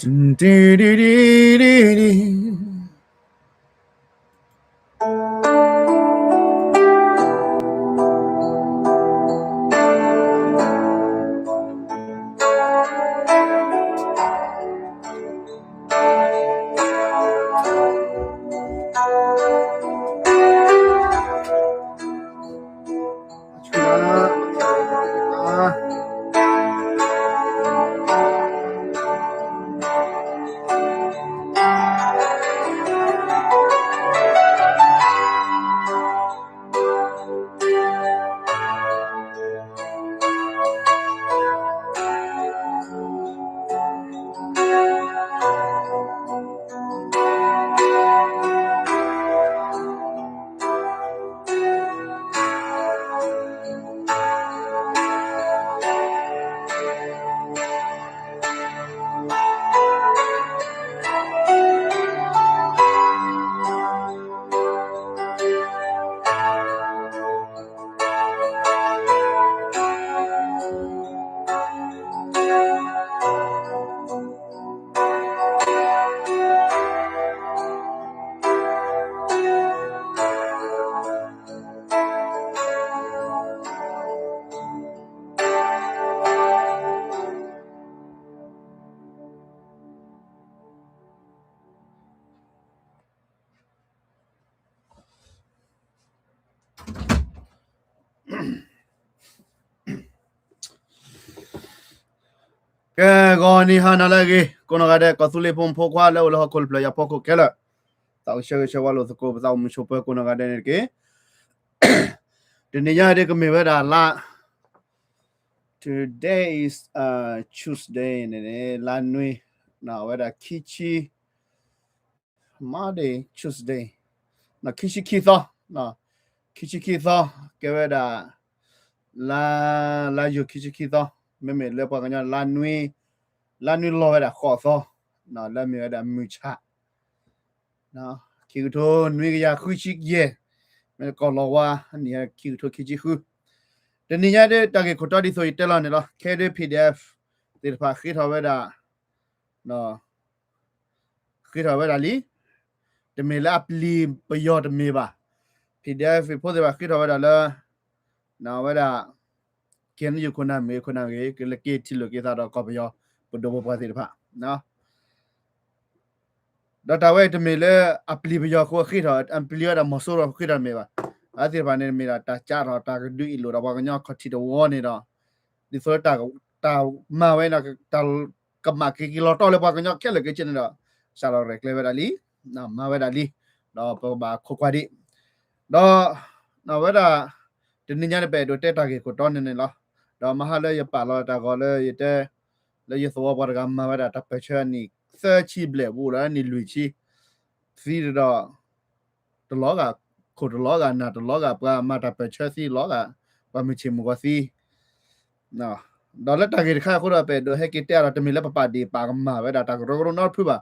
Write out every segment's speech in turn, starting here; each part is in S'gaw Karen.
ကဲ ဂီၤနံၤဟါနၤလၢအဂ့ၤ ကိးနီၢ်ဂၤဒဲး ကီၢ်သူလ့ၤဖိမုၣ်ဖိခွါလၢအိၣ်လၢဟီၣ်ခိၣ်တဖျၢၣ်ညါဖီခိၣ်ခဲလၢာ်, သးအိၣ်ဆၢဂ့ၤဆၢဝါလိာ်သကိး ပသးအိၣ်မုာ်ဆိးပၢၤကိးနီၢ်ဂၤဒဲးန့ၣ်တက့ၢ်. တနံၤညါဒ်ကမ့ၢ်ဝဲဒၣ်လါ today is Tuesday န့ၣ် လါနွံ ဝဲဒၣ်ခံဆံ Monday Tuesday ခံဆံခံသီ, ခံဆံခံသီ ကဲဝဲဒၣ် လါ လါယူၤခံဆံခံသီ, မ့မ့ၢ်လၢပှၤကညီလါနွံ, လါနွံလီၤဝဲဒၣ်ဃိးသီ, လၢမ့ၢ်ဝဲဒၣ်မုၢ်ဆၣ် ခံကထိနွံကယၤဃုဆံယဲၢ်, မ့ၢ်ကီၢ်လီၤဝါနံၣ်ခံကထိခံဆံဃု, တနံၤညါဒ်တၢ်ဂ့ၢ်ခိၣ်တီဒ်သိးယတဲလီၤန့ၣ်လီၤ. ခဲဒ် P D F သ့ၣ်တဖၣ်ဃ့ထီၣ်ဝဲဒၣ် ဃ့ထီၣ်ဝဲဒၣ်လံ, တမ့ၢ်လၢအပျံၤပယီၤတမ့ၢ်ဘၣ်. P D F ဖိသ့ၣ်တဖၣ်ဃ့ထီၣ်ဝဲဒၣ်လၢ ဝဲဒၣ် K N U ခိၣ်နၢ်မ့ၢ်ဂ့ၤ ခိၣ်နၢ်မ့ၢ်ဂ့ၤ ကလဲၤက့ၤထံၣ်လိာ်က့ၤသးဒီးကီၢ်ပယီၤ ပဒိၣ်ပပှၢ်သ့ၣ်တဖၣ် ဒီးတၢ်ဝဲအံၤတမ့ၢ်လၢအပျံၤပယီၤအဃိအဃ့ထီၣ်, အပျံၤဝဲဒၣ်မီၤစိရိၤအဃ့ထီၣ်တမ့ၢ်ဘၣ်. အဝဲသ့ၣ်တဖၣ်န့ၣ်မ့ၢ်ဒၣ်တၢ်ကးထီၣ်တၢ်ကဒုအ့ၣ်လိာ်ဒီးပှၤကညီခီၣ်ထံးတဝီန့ၣ်ဒီး ဒ်သိးလၢတၢ်မၤဝဲန့ၣ် တၢ်ကမၣ်က့ၤက့ၤလီၤတီၢ်လၢပှၤကညီခဲလၢာ်ခဲဆ့န့ၣ်ဒီး စးထီၣ်ရဲၣ်ကျဲၤဝဲဒၣ်လံ, မၤဝဲဒၣ်လံ, ဒီးပကဘၣ်ခိးကွၢ်ဒံး, ဒီး ဝဲဒၣ် တနံၤညါန့ၣ် ပအဲၣ်ဒိးတဲတၢ်ဂ့ၢ်ခိၣ်တီန့ၣ်န့ၣ်လီၤ. ဒီးမဟါလၢယပာ်လီၤတၢ်ဂီၤလၢယတဲ လၢယသဝီပှၤတဂၤမၤဝဲဒၣ်တၢ်ပၢၢ်ဆၢအနံၣ်သၢဆံဘျဲၣ် ဘူးလၢအနံၣ်လွံၢ်ဆံ သံဒီး တလီၤဂာ်, ခိၣ်တလီၤဂာ် နၢ်တလီၤဂာ် ပှၤမၤတၢ်ပၢၢ်ဆၢသံလီၤဂာ်, ပှၤမုၢ်ဆ့ၣ်မုၢ်ဂီၤသံ ဒီးလၢတၢ်ဂ့ၢ်တခါအဃိဒီး ပအဲၣ်ဒိးဟဲက့ၤတဲအါဒီး တမ့ၢ်လၢပပာ်ဒ့ၣ်ပာ်ကမၣ်ဝဲဒၣ်တၢ်ကရၢကရိနီတဖုဘၣ်.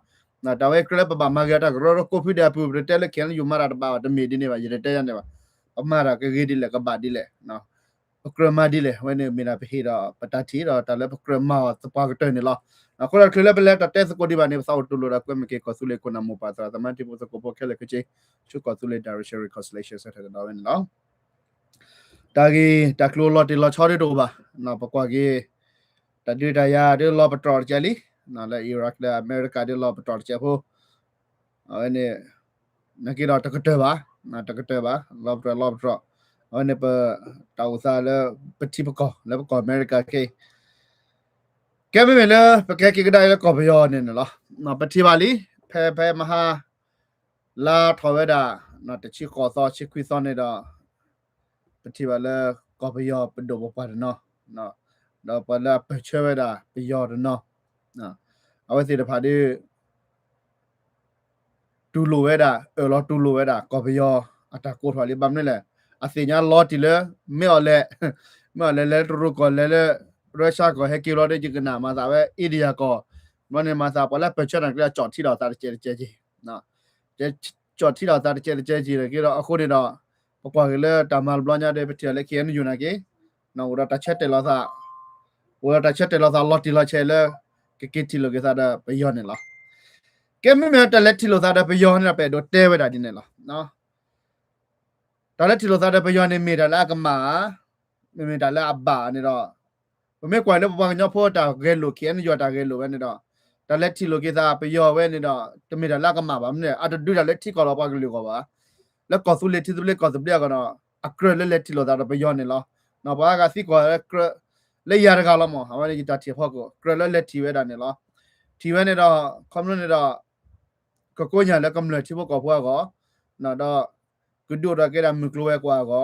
တၢ်ဝဲကြၢးလၢပဘၣ်မၤဂ့ၤတၢ်ကရၢကရိကိးဖုဒဲးအပူၤ ပတတဲလၢ K N U မၤတၢ်တဘၣ်ဘၣ် တမ့ၢ်ဒ်န့ၣ်ဘၣ်, ယတတဲယါန့ၣ်ဘၣ်. ပမၤတၢ်ကဂ့ၤဒ်လဲၣ် ကဘၣ်ဒ်လဲၣ် ပကြၢးမၤဒ်လဲၣ်, အဝဲန့ၣ်မ့ၢ်ဒၣ်ပဟ့ၣ်ဒီးပတၢ်ထံၣ်ဒီးတၢ်လၢပကြၢးမၤအီၤသပှၢ်ကတၢၢ်န့ၣ်လီၤ. အဃိဒီးချုးလၢပလဲၤတၢ်တဲသကိးဒံးဘၣ်န့ၣ် ပသးအိၣ်တူၢ်လိာ်ဒီးကွဲမုာ်က့ၤကီၢ်သူလ့ၤခိၣ်နၢ်မိၢ်ပၢ်သရၣ်သမါထံဖိသကိးဖိခဲလၢာ်ခဲဆ့ ဆူကီၢ်သူလ့ၤ Direction Reconciliation Centre ကဒီးဝဲန့ၣ်လီၤ. တၢ်ဂ့ၢ်တၢ်ကျိၤလီၤတံၢ်လီၤဆဲးဒ်တအိၣ်ဘၣ်, ပကွၢ်က့ၤ တၢ်ဒုးတၢ်ယၤဒ်လီၤပတြီၢ်တကဲးလံ, လၢ Iraq လၢအမဲရကၤဒ်လီၤပတြီၢ်တကဲးဖိ အဝဲန့ၣ် နာ်က့ဒီးတကတၢၢ်ဘၣ်, တကတၢၢ်ဘၣ် လီၤပတြီၢ်လီၤပတြီၢ်, အဝဲန့ၣ်ပ တၢ်အိၣ်သးလၢ ပထံပကီၢ် လၢပကီၢ်အမဲရကၤခဲအံၤ, ကဲမ့မ့ၢ်လၢပကဟဲက့ၤကဒါအံၤလၢကီၢ်ပယီၤန့ၣ်န့ၣ်လီၤ. ပထံၣ်ဘၣ်လံ ဖဲဖဲမဟါ လါထီၣ်ဝဲဒၣ် တဆံဃိးသီ ဆံခွံသီန့ၣ်ဒီး ပထံၣ်ဘၣ်လၢကီၢ်ပယီၤပဒိၣ်ပပှၢ်တနီၤ ဒီးပှၤလၢအပၢၢ်ဆၢဝဲဒၣ်ပယီၤတနီၤ အဝဲသ့ၣ်တဖၣ်ဒ် တူၢ်လိာ်ဝဲဒၣ် အၢၣ်လီၤတူၢ်လိာ်ဝဲဒၣ် ကီၢ်ပယီၤအတၢ်ကိးထီၣ်လံ ဘၣ်မနုၤလဲၣ် အသ့ၣ်ညါလီၤတံၢ်လၢ မ့ၢ်အီၤလဲၣ် မ့ၢ်အီၤလဲၣ် လဲၤလၢတရူးကီၢ် လဲၤလၢ Russia ကီၢ် ဟဲက့ၤလီၤဒီး ယကနၣ်မၤသးဝဲ India ကီၢ် ဘျီန့ၣ်မၤသး ပှၤလၢပၢၢ်ဆၢတၢ်ကျဲအကၠီၣ်ထံလီၤသးတကဲးတကဲးက့ၤ ကၠီၣ်ထံလီၤသးတကဲးတကဲးက့ၤဒီး အဃိန့ၣ်ဒီး ပကွၢ်က့ၤလၢတၢ်မၤတဘျီညါဒီး ပထံၣ်လၢ K N U နာ်က့ အိၣ်ဒီးတၢ်ဆၢတဲာ်လီၤသး အိၣ်ဒီးတၢ်ဆၢတဲာ်လီၤသးလီၤတံၢ်လီၤဆဲးလၢ ကက့ၤထံၣ်လိာ်က့ၤသးဒီးပယီၤန့ၣ်လီၤ. ကဲမ့မ့ၢ်တၢ်လဲၤထံၣ်လိာ်သးဒီးပယီၤန့ၣ်ဒီး ပအဲၣ်ဒိးတဲဝဲဒၣ်ဒ်န့ၣ်လီၤ. တၢ်လဲၤထံၣ်လိာ်သးဒီးပယီၤန့ၣ် မ့ၢ်တၢ်လၢအကမၣ်ဧါ, မ့မ့ၢ်တၢ်လၢအဘၣ်န့ၣ်ဒီး ပမ့ၢ်ကွၢ်လၢပပှၤကညီဖိတၢ်ဂဲၤလိာ် ခ့ၣ်အဲၣ်ယူၣ် တၢ်ဂဲၤလိာ်ဝဲန့ၣ်ဒီး တၢ်လဲၤထံၣ်လိာ်က့ၤသးပယီၤဝဲန့ၣ်ဒီး တမ့ၢ်တၢ်လၢအကမၣ်ဘၣ်မ့ၢ်န့ၣ် အတဒုးတၢ်လၢထံကီၢ်လီၤပှၤကလုာ်အဂီၢ်ဘၣ်. လၢကီၢ်သူလ့ၤထံသဘျ့ကီၢ်သဘျ့အဂီၢ်ဒီး အကြၢးလၢလဲၤထံၣ်လိာ်သးဒီးပယီၤန့ၣ်လီၤ. ပှၤအါဂၤသံကွၢ်လၢ လၢယၤတဂၤလီၤမး အဝဲန့ၣ်ယတၢ်ထံၣ်ဖီခိၣ် ကြၢးလၢလဲၤထံၣ်ဝဲဒၣ်န့ၣ်လီၤ. ထံၣ်ဝဲန့ၣ်ဒီး ခီဖျိန့ၣ်ဒီး ကကိညၢ်လၢကမျၢၢ်ထံဖိကီၢ်ဖိအဂီၢ်, ဒီး ကဒုးအိၣ်ထီၣ်က့ၤဒၣ်မုၢ်ကျိၤဝဲၤကွာ်အဂီၢ်,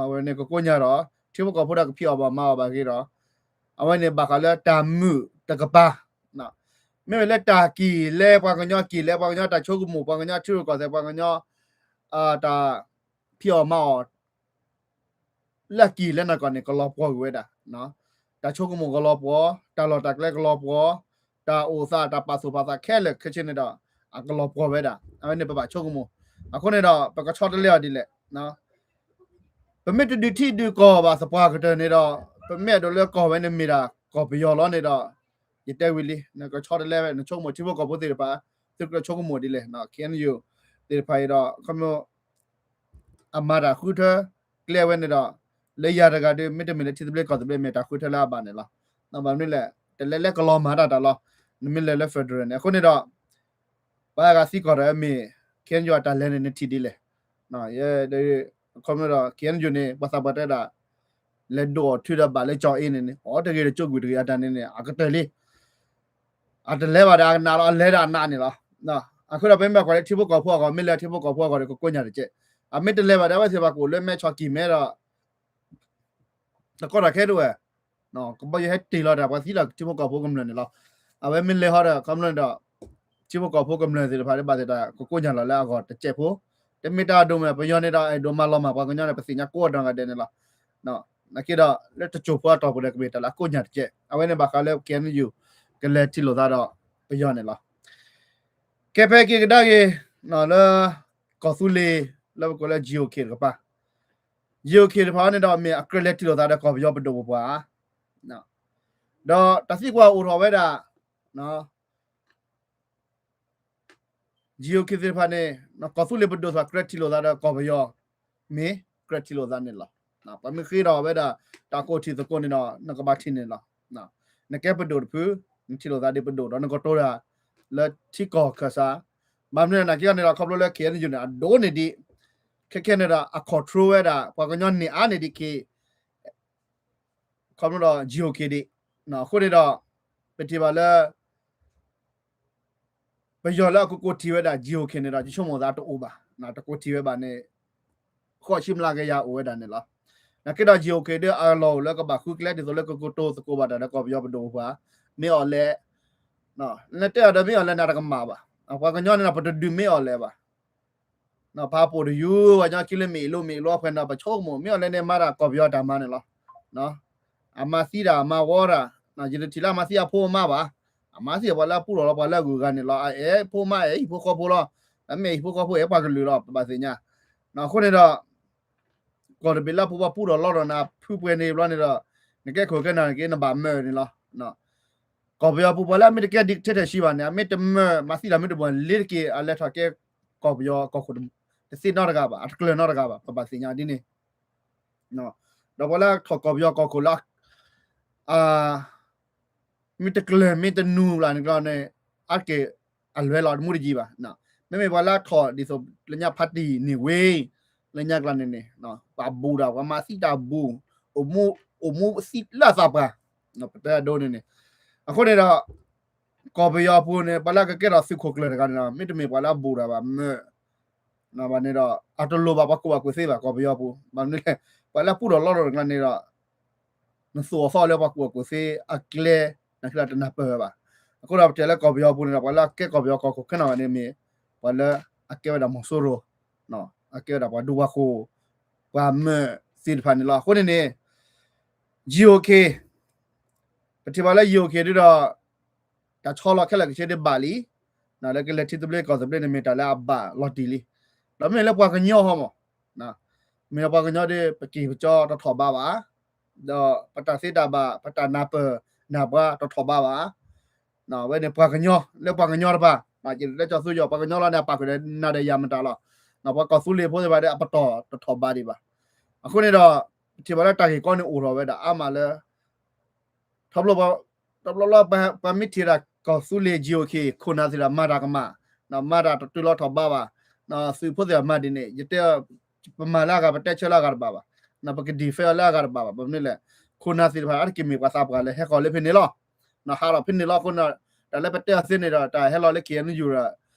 အဝဲန့ၣ်ကကိညၢ်ဒီး ထံဖိကီၢ်ဖိဒီးကဖံးအီၣ်ဘၣ်မၤအီၣ်ဘၣ်ဂ့ၤဒီး အဝဲန့ၣ်ဘၣ်ဃးလၢတၢ်မုာ်တကပၤ မ့မ့ၢ်လၢတၢ်က့ၤလဲပှၤကညီ က့ၤလဲပှၤကညီ တၢ်ဆိကမိၣ်ပှၤကညီ ထံရူၢ်ကီၢ်သဲးပှၤကညီ တၢ်ဖံးအီၣ်မၤအီၣ် လၢအက့ၤလဲနီၢ်ကီၢ်န့ၣ် ကလီၤပှီၢ်ကွံာ်ဝဲဒၣ်, တၢ်ဆိကမိၣ်ကလီၤပှီၢ်, တၢ်လီၢ်တၢ်ကျဲကလီၤပှီၢ်, တၢ်အိၣ်သးတၢ်ပာ်သူၣ်ပာ်သးခဲလၢာ်ခဲဆ့န့ၣ်ဒီး အကလီၤပှီၢ်ဝဲဒၣ်, အဝဲန့ၣ်ပဘၣ်ဆိကမိၣ်, အဃိန့ၣ်ဒီး ပကဆီတလဲအီၤဒ်လဲၣ် ပမ့ၢ်တဒုးထံဒုးကီၢ်ဘၣ်သပှၢ်ကတၢၢ်န့ၣ်ဒီး ပမ့ၢ်အဲၣ်ဒိးလၢကီၢ်ဝဲန့ၣ်မ့ၢ်ဒၣ်ကီၢ်ပယီၤလီၤန့ၣ်ဒီး ယတဲဝံၤလံ နကဆီတလဲဝဲ နဆိကမိၣ်ထံဖိကီၢ်ဖိသ့ၣ်တဖၣ် သုကြၢးဆိကမိၣ်ဒ်လဲၣ်, ခ့ၣ်အဲၣ်ယူၣ် သ့ၣ်တဖၣ်အံၤဒီး ခီဖျိ အမၤတၢ်ဃုထၢကျဲဝဲန့ၣ်ဒီး လၢယၤတဂၤဒီး မ့တမ့ၢ်လၢထံသဘျ့ကီၢ်သဘျ့ မ့ၢ်တၢ်ဃုထၢလၢအဘၣ်န့ၣ်လီၤ. ဘၣ်မနုၤလဲၣ် တလဲၤလဲကလီၤမၤတၢ်တၢ်လီၤ. နမ့ၢ်လဲၤလၢ federal န့ၣ် အဃိန့ၣ်ဒီး ပှၤအါဂၤသံကွၢ်ဒီးမ့ၢ် ခ့ၣ်အဲၣ်ယူၣ် အတၢ်လဲၤန့ၣ် နထံၣ်ဒ်လဲၣ်. ယဲ ခီဖျိဒီး ခ့ၣ်အဲၣ်ယူၣ် န့ၣ် ပှၤသးပှၢ်တဲဒၣ် လဲၤဒိးအီၤထုဒီးဘၣ်လၢကၠီအ့န့ၣ်န့ၣ် အီၤတဂ့ၤတကၠိကွံာ်တဂ့ၤ အတၢ်န့ၣ်န့ၣ် အကတၢၢ်လံ အတလဲၤဘၣ်ဒီးအကနးလီၤ အလဲၤဒီးအနးန့ၣ်လီၤ. အဃိဒီးပမ့ၢ်ဘၣ်ကွၢ်လၢထံဖိကီၢ်ဖိအဂီၢ် မ့ၢ်လဲၤထံဖိကီၢ်ဖိအဂီၢ်ဒီး ကကိညၢ်တကဲး. အမ့ၢ်တလဲၤဘၣ်ဒီး အဝဲသ့ၣ်ဘၣ်ကအိၣ်လၢမဲဆီၣ်ကံၢ်မဲဒီး တကီတၢ်ခဲတဝဲ ကဘီယူၤဟဲတ့ၢ်လီၤတၢ်ပှၤသံလီၤထံဖိကီၢ်ဖိကမျၢၢ်န့ၣ်လီၤ. အဝဲမ့ၢ်လဲၤဟီဒီး ခီဖျိန့ၣ်ဒီး ထံဖိကီၢ်ဖိကမျၢၢ်သ့ၣ်တဖၣ်ဒီး ဘၣ်သ့ၣ်တၢ်ကကိညၢ်လီၤလၢအဂီၢ်တကဲးဖိ, တမ့ၢ်တၢ်ဒိၣ်မး ပယီၤန့ၣ်ဒီး အဲၣ်ဒိးမၤလီၤမၢ်ပှၤကညီန့ၣ် ပသ့ၣ်ညါကိးဂၤဒဲးန့ၣ်လီၤ. နာ်က့ဒီး လၢတစိၢ်ဖိအတီၢ်ပူၤဒီး ကမ့ၢ်တၢ်လၢအကိညၢ်တကဲး. အဝဲန့ၣ်ဘၣ်ဃးလၢ ခ့ၣ်အဲၣ်ယူၣ် ကလဲၤထံၣ်လိာ်သးဒီးပယီၤန့ၣ်လီၤ. ကဲဖဲက့ၤကဒါက့ၤ လၢ ကီၢ်သူလ့ၤ လၢပကိးလၢ GOK တကပၤ GOK တဖၣ်န့ၣ်ဒီး မ့ၢ်အကြၢးလဲၤထံၣ်လိာ်သးဒီးကီၢ်ပယီၤပဒိၣ်ပပှၢ်ဧါ. ဒီးတၢ်သံကွၢ်အိၣ်ထီၣ်ဝဲဒၣ် GOK သ့ၣ်တဖၣ်န့ၣ် ကီၢ်သူလ့ၤပဒိၣ်တဖၣ် ကြၢးထံၣ်လိာ်သးဒီးကီၢ်ပယီၤ မ့ၢ်ကြၢးထံၣ်လိာ်သးန့ၣ်လီၤ. ပှၤမ့ၢ်ဃ့ထီၣ်ဝဲဒၣ် တၢ်ကိၢ်ထံသကိးန့ၣ်ဒီး နကဘၣ်ထံၣ်န့ၣ်လီၤ. နကဲပဒိၣ်တဖု နထံၣ်လိာ်သးဒီးပဒိၣ်ဒီး နကတိၤတၢ်လၢထံကီၢ်ခၢၣ်စး ဘၣ်မနုၤနာ်က့အီၤန့ၣ်ဒီး ခီဖျိလၢ ခ့ၣ်အဲၣ်ယူၣ် န့ၣ် အဒိၣ်န့ၢ်ဒံး ခဲခဲန့ၣ်ဒီး အ control ဝဲဒၣ် ပှၤကညီန့ၢ်အါန့ၢ်ဒံးက့ၤ ခီဖျိဒီး GOK ဒံး. အဃိန့ၣ်ဒီး ပထံၣ်ဘၣ်လၢ ပယီၤလၢအကကိးထံၣ်ဝဲဒၣ် GOK န့ၣ်ဒီး ယဆိကမိၣ်သးတအိၣ်ဘၣ်, တကိးထံၣ်ဝဲဘၣ်န့ၣ် ဃိးဆံမျးကယၤအိၣ်ဝဲဒၣ်န့ၣ်လီၤ. နာ်က့ဒီး GOK ဒီးအလီၢ်အိၣ်လၢကဘၣ်ဃုကျဲဒ်သိးလၢကကတိၤသကိးဘၣ်တၢ်ဒီးကီၢ်ပယီၤပဒိၣ်ပပှၢ် မ့ၢ်အီၤလဲၣ် နတဲအီၤဒီးမ့ၢ်အီၤလဲၣ်န့ၣ် တကမၣ်ဘၣ်. ပှၤကညီန့ၣ်ဒီး ပတဒုးမ့ၢ်အီၤလဲၣ်ဘၣ်. ဖးပိာ်တယူၤ ပှၤကညီခံလၢမ့ၢ်အ့ၣ်လိမ့ၢ်အ့ၣ်လိအဖှဲးန့ၣ်ဒီး ပဆိကမိၣ် မ့ၢ်အီၤလဲၣ်န့ၣ် မၤတၢ်ကီၢ်ပယီၤတၢ်မၤန့ၣ်လီၤ. အမၤသံတၢ်မၤဝီတၢ်, ယတထံၣ်လၢအမၤသံအဖိအမါဘၣ်. အမၤသံအပှၤလၢအပူထီၣ်လီၤပှၤလၢအဂုၤအဂၤန့ၣ်လီၤ. အအဲၣ်ဖိမါအဲၣ်ဟံၣ်ဖိဃီဖိလီၤ. အမ့ၢ်ဟံၣ်ဖိဃီဖိအဲၣ်ပှၤကလုာ်လီၤ ပဘၣ်သ့ၣ်ညါ. အဃိန့ၣ်ဒီး ကီၢ်တဘ့ၣ်လၢပူၤပှၤပူထီၣ်လီထီၣ်နၤ ဖုပှဲၤန့ၣ်ဘျီန့ၣ်ဒီး နကဲခိၣ်ကဲနၢ်က့ၤ နဘၣ်မၢန့ၣ်လီၤ. ကီၢ်ပယီၤပူၤပှၤလၢအမ့ၢ်တကဲ dictatorship ဘၣ်န့ၣ် အမ့ၢ်တမၢမၤသံတၢ်မ့ၢ်တမၢလ့ၤတက့ၢ် အလဲၤထီၣ်ကဲကီၢ်ပယီၤကီၢ်ခိၣ်တသ့နီတဂၤဘၣ် အတကျၢၤနီတဂၤဘၣ် ပဘၣ်သ့ၣ်ညါဒ်န့ၣ်. ဒီးပှၤလၢထီၣ်ကီၢ်ပယီၤကီၢ်ခိၣ်လၢ မ့ၢ်တကျၢၤမ့ၢ်တနူၤဘၣ်န့ၣ်ကျီန့ၣ် အါတက့ၢ်အလွဲၢ်လီၤတမူတယံၤဘၣ်. မ့မ့ၢ်ပှၤလၢထီၣ်ဒ်သိးလၢညါဖါတံၢ်န့ၣ်ဝ့ၢ် လၢညါကျီန့ၣ်န့ၣ် ပှၤဘူၣ်တၢ် ပှၤမၤသံတၢ်ဘူၣ် အိၣ်မူသံလၢအသးပှၢ် ပတဲအဒိန့ၣ်န့ၣ်. အဃိန့ၣ်ဒီး ကီၢ်ပယီၤပူၤန့ၣ် ပှၤလၢကကဲထီၣ်သုးခိၣ်ကျၢၢ်တဂၤန့ၣ်ဒီး မ့တမ့ၢ်ပှၤလၢအဘူၣ်တၢ်ဘၣ်မၢ ဘၣ်န့ၣ်ဒီး အတလိၣ်ဘၣ်ပှၤကူၣ်ဘၣ်ကူၣ်သ့ဘၣ် ကီၢ်ပယီၤပူၤ ဘၣ်မနုၤလဲၣ် ပှၤလၢပူထီၣ်လီထီၣ်တကျါန့ၣ်ဒီး နသိၣ်အီၤသီအီၤလၢပှၤကူၣ်ဘၣ်ကူၣ်သ့အကျဲ နကလၢတနၢ်ပၢၢ်ဝဲဘၣ်. အဃိဒီးပတဲလၢကီၢ်ပယီၤပူၤန့ၣ်ဒီး ပှၤလၢအကဲကီၢ်ပယီၤကီၢ်ခိၣ်ခဲနီၣ်ဂၤန့ၣ်မ့ၢ် ပှၤလၢအကဲဝဲဒၣ်မီၤစိရိၤ အကဲဝဲဒၣ်ပှၤဒူပှၤဃိၤ ပှၤမၢသ့ၣ်တဖၣ်န့ၣ်လီၤ. အဃိန့ၣ်န့ၣ် GOK ပထံၣ်ဘၣ်လၢ GOK ဒ်ဒီး တၢ်ဆီလီၤခဲလၢာ်ခဲဆ့ဒ်ဘၣ်လံ, လၢကလဲၤထံသဘျ့ကီၢ်သဘျ့န့ၣ် မ့ၢ်တၢ်လၢအဘၣ်လီၤတံၢ်လံ. ဒီးမ့မ့ၢ်လၢပှၤကညီဟီမး, မ့ၢ်လၢပှၤကညီဒီး ပက့ၢ်ပကၠီတထီၣ်ဘးဘၣ်, ဒီးပတၢ်သ့တၢ်ဘၣ် ပတၢ်နၢ်ပၢၢ်နၢ်ပှၤတထီၣ်ဘးဘၣ်. အဝဲန့ၣ်ပှၤကညီ လၢပှၤကညီတဖၣ် ယတတဲကၠီၤသူယီၤ ပှၤကညီလီၤန့ၣ် အပာ်ဃုာ်ဒီးနၤဒီးယၤမတၤလီၤ. ပှၤကီၢ်သူလ့ၤဖိသ့ၣ်တဖၣ်ဒီး အပတီၢ်တထီၣ်ဘးဒံးဘၣ်. အဃိန့ၣ်ဒီး ပထံၣ်ဘၣ်လၢတၢ်ဂ့ၢ်ကီန့ၣ်အိၣ်ထီၣ်ဝဲဒၣ်အါမးလၢ ထီဘိ တဘျီဘျီ ပှၤမ့ၢ်ထံၣ်ဒၣ်ကီၢ်သူလ့ၤ G O K ခိၣ်နၢ်သ့ၣ်တဖၣ်မၤတၢ်ကမၣ်, မၤတၢ်တတုၤလီၤထီၣ်ဘးဘၣ်, သုးဖိသ့ၣ်တဖၣ်မၤဒ်န့ၣ် ယတဲ ပမၤလၢအဂၤ ပတဲဆၢလၢအဂၤတဘၣ်ဘၣ်, ပက defend လၢအဂၤတဘၣ်ဘၣ်. ဘၣ်မနုၤလဲၣ်, ခိၣ်နၢ်သ့ၣ်တဖၣ် အါတက့ၢ်မ့ၢ်ပှၤသးပှၢ်လၢဟဲဃီၤလၢဖဲန့ၣ်လီၤ. ဟးထီၣ်ဖဲန့ၣ်လီၤ. အဃိန့ၣ် တၢ်လၢပတဲအီၤသ့န့ၣ်ဒီး တၢ်ဟဲလီၤလၢ K N U ဒီး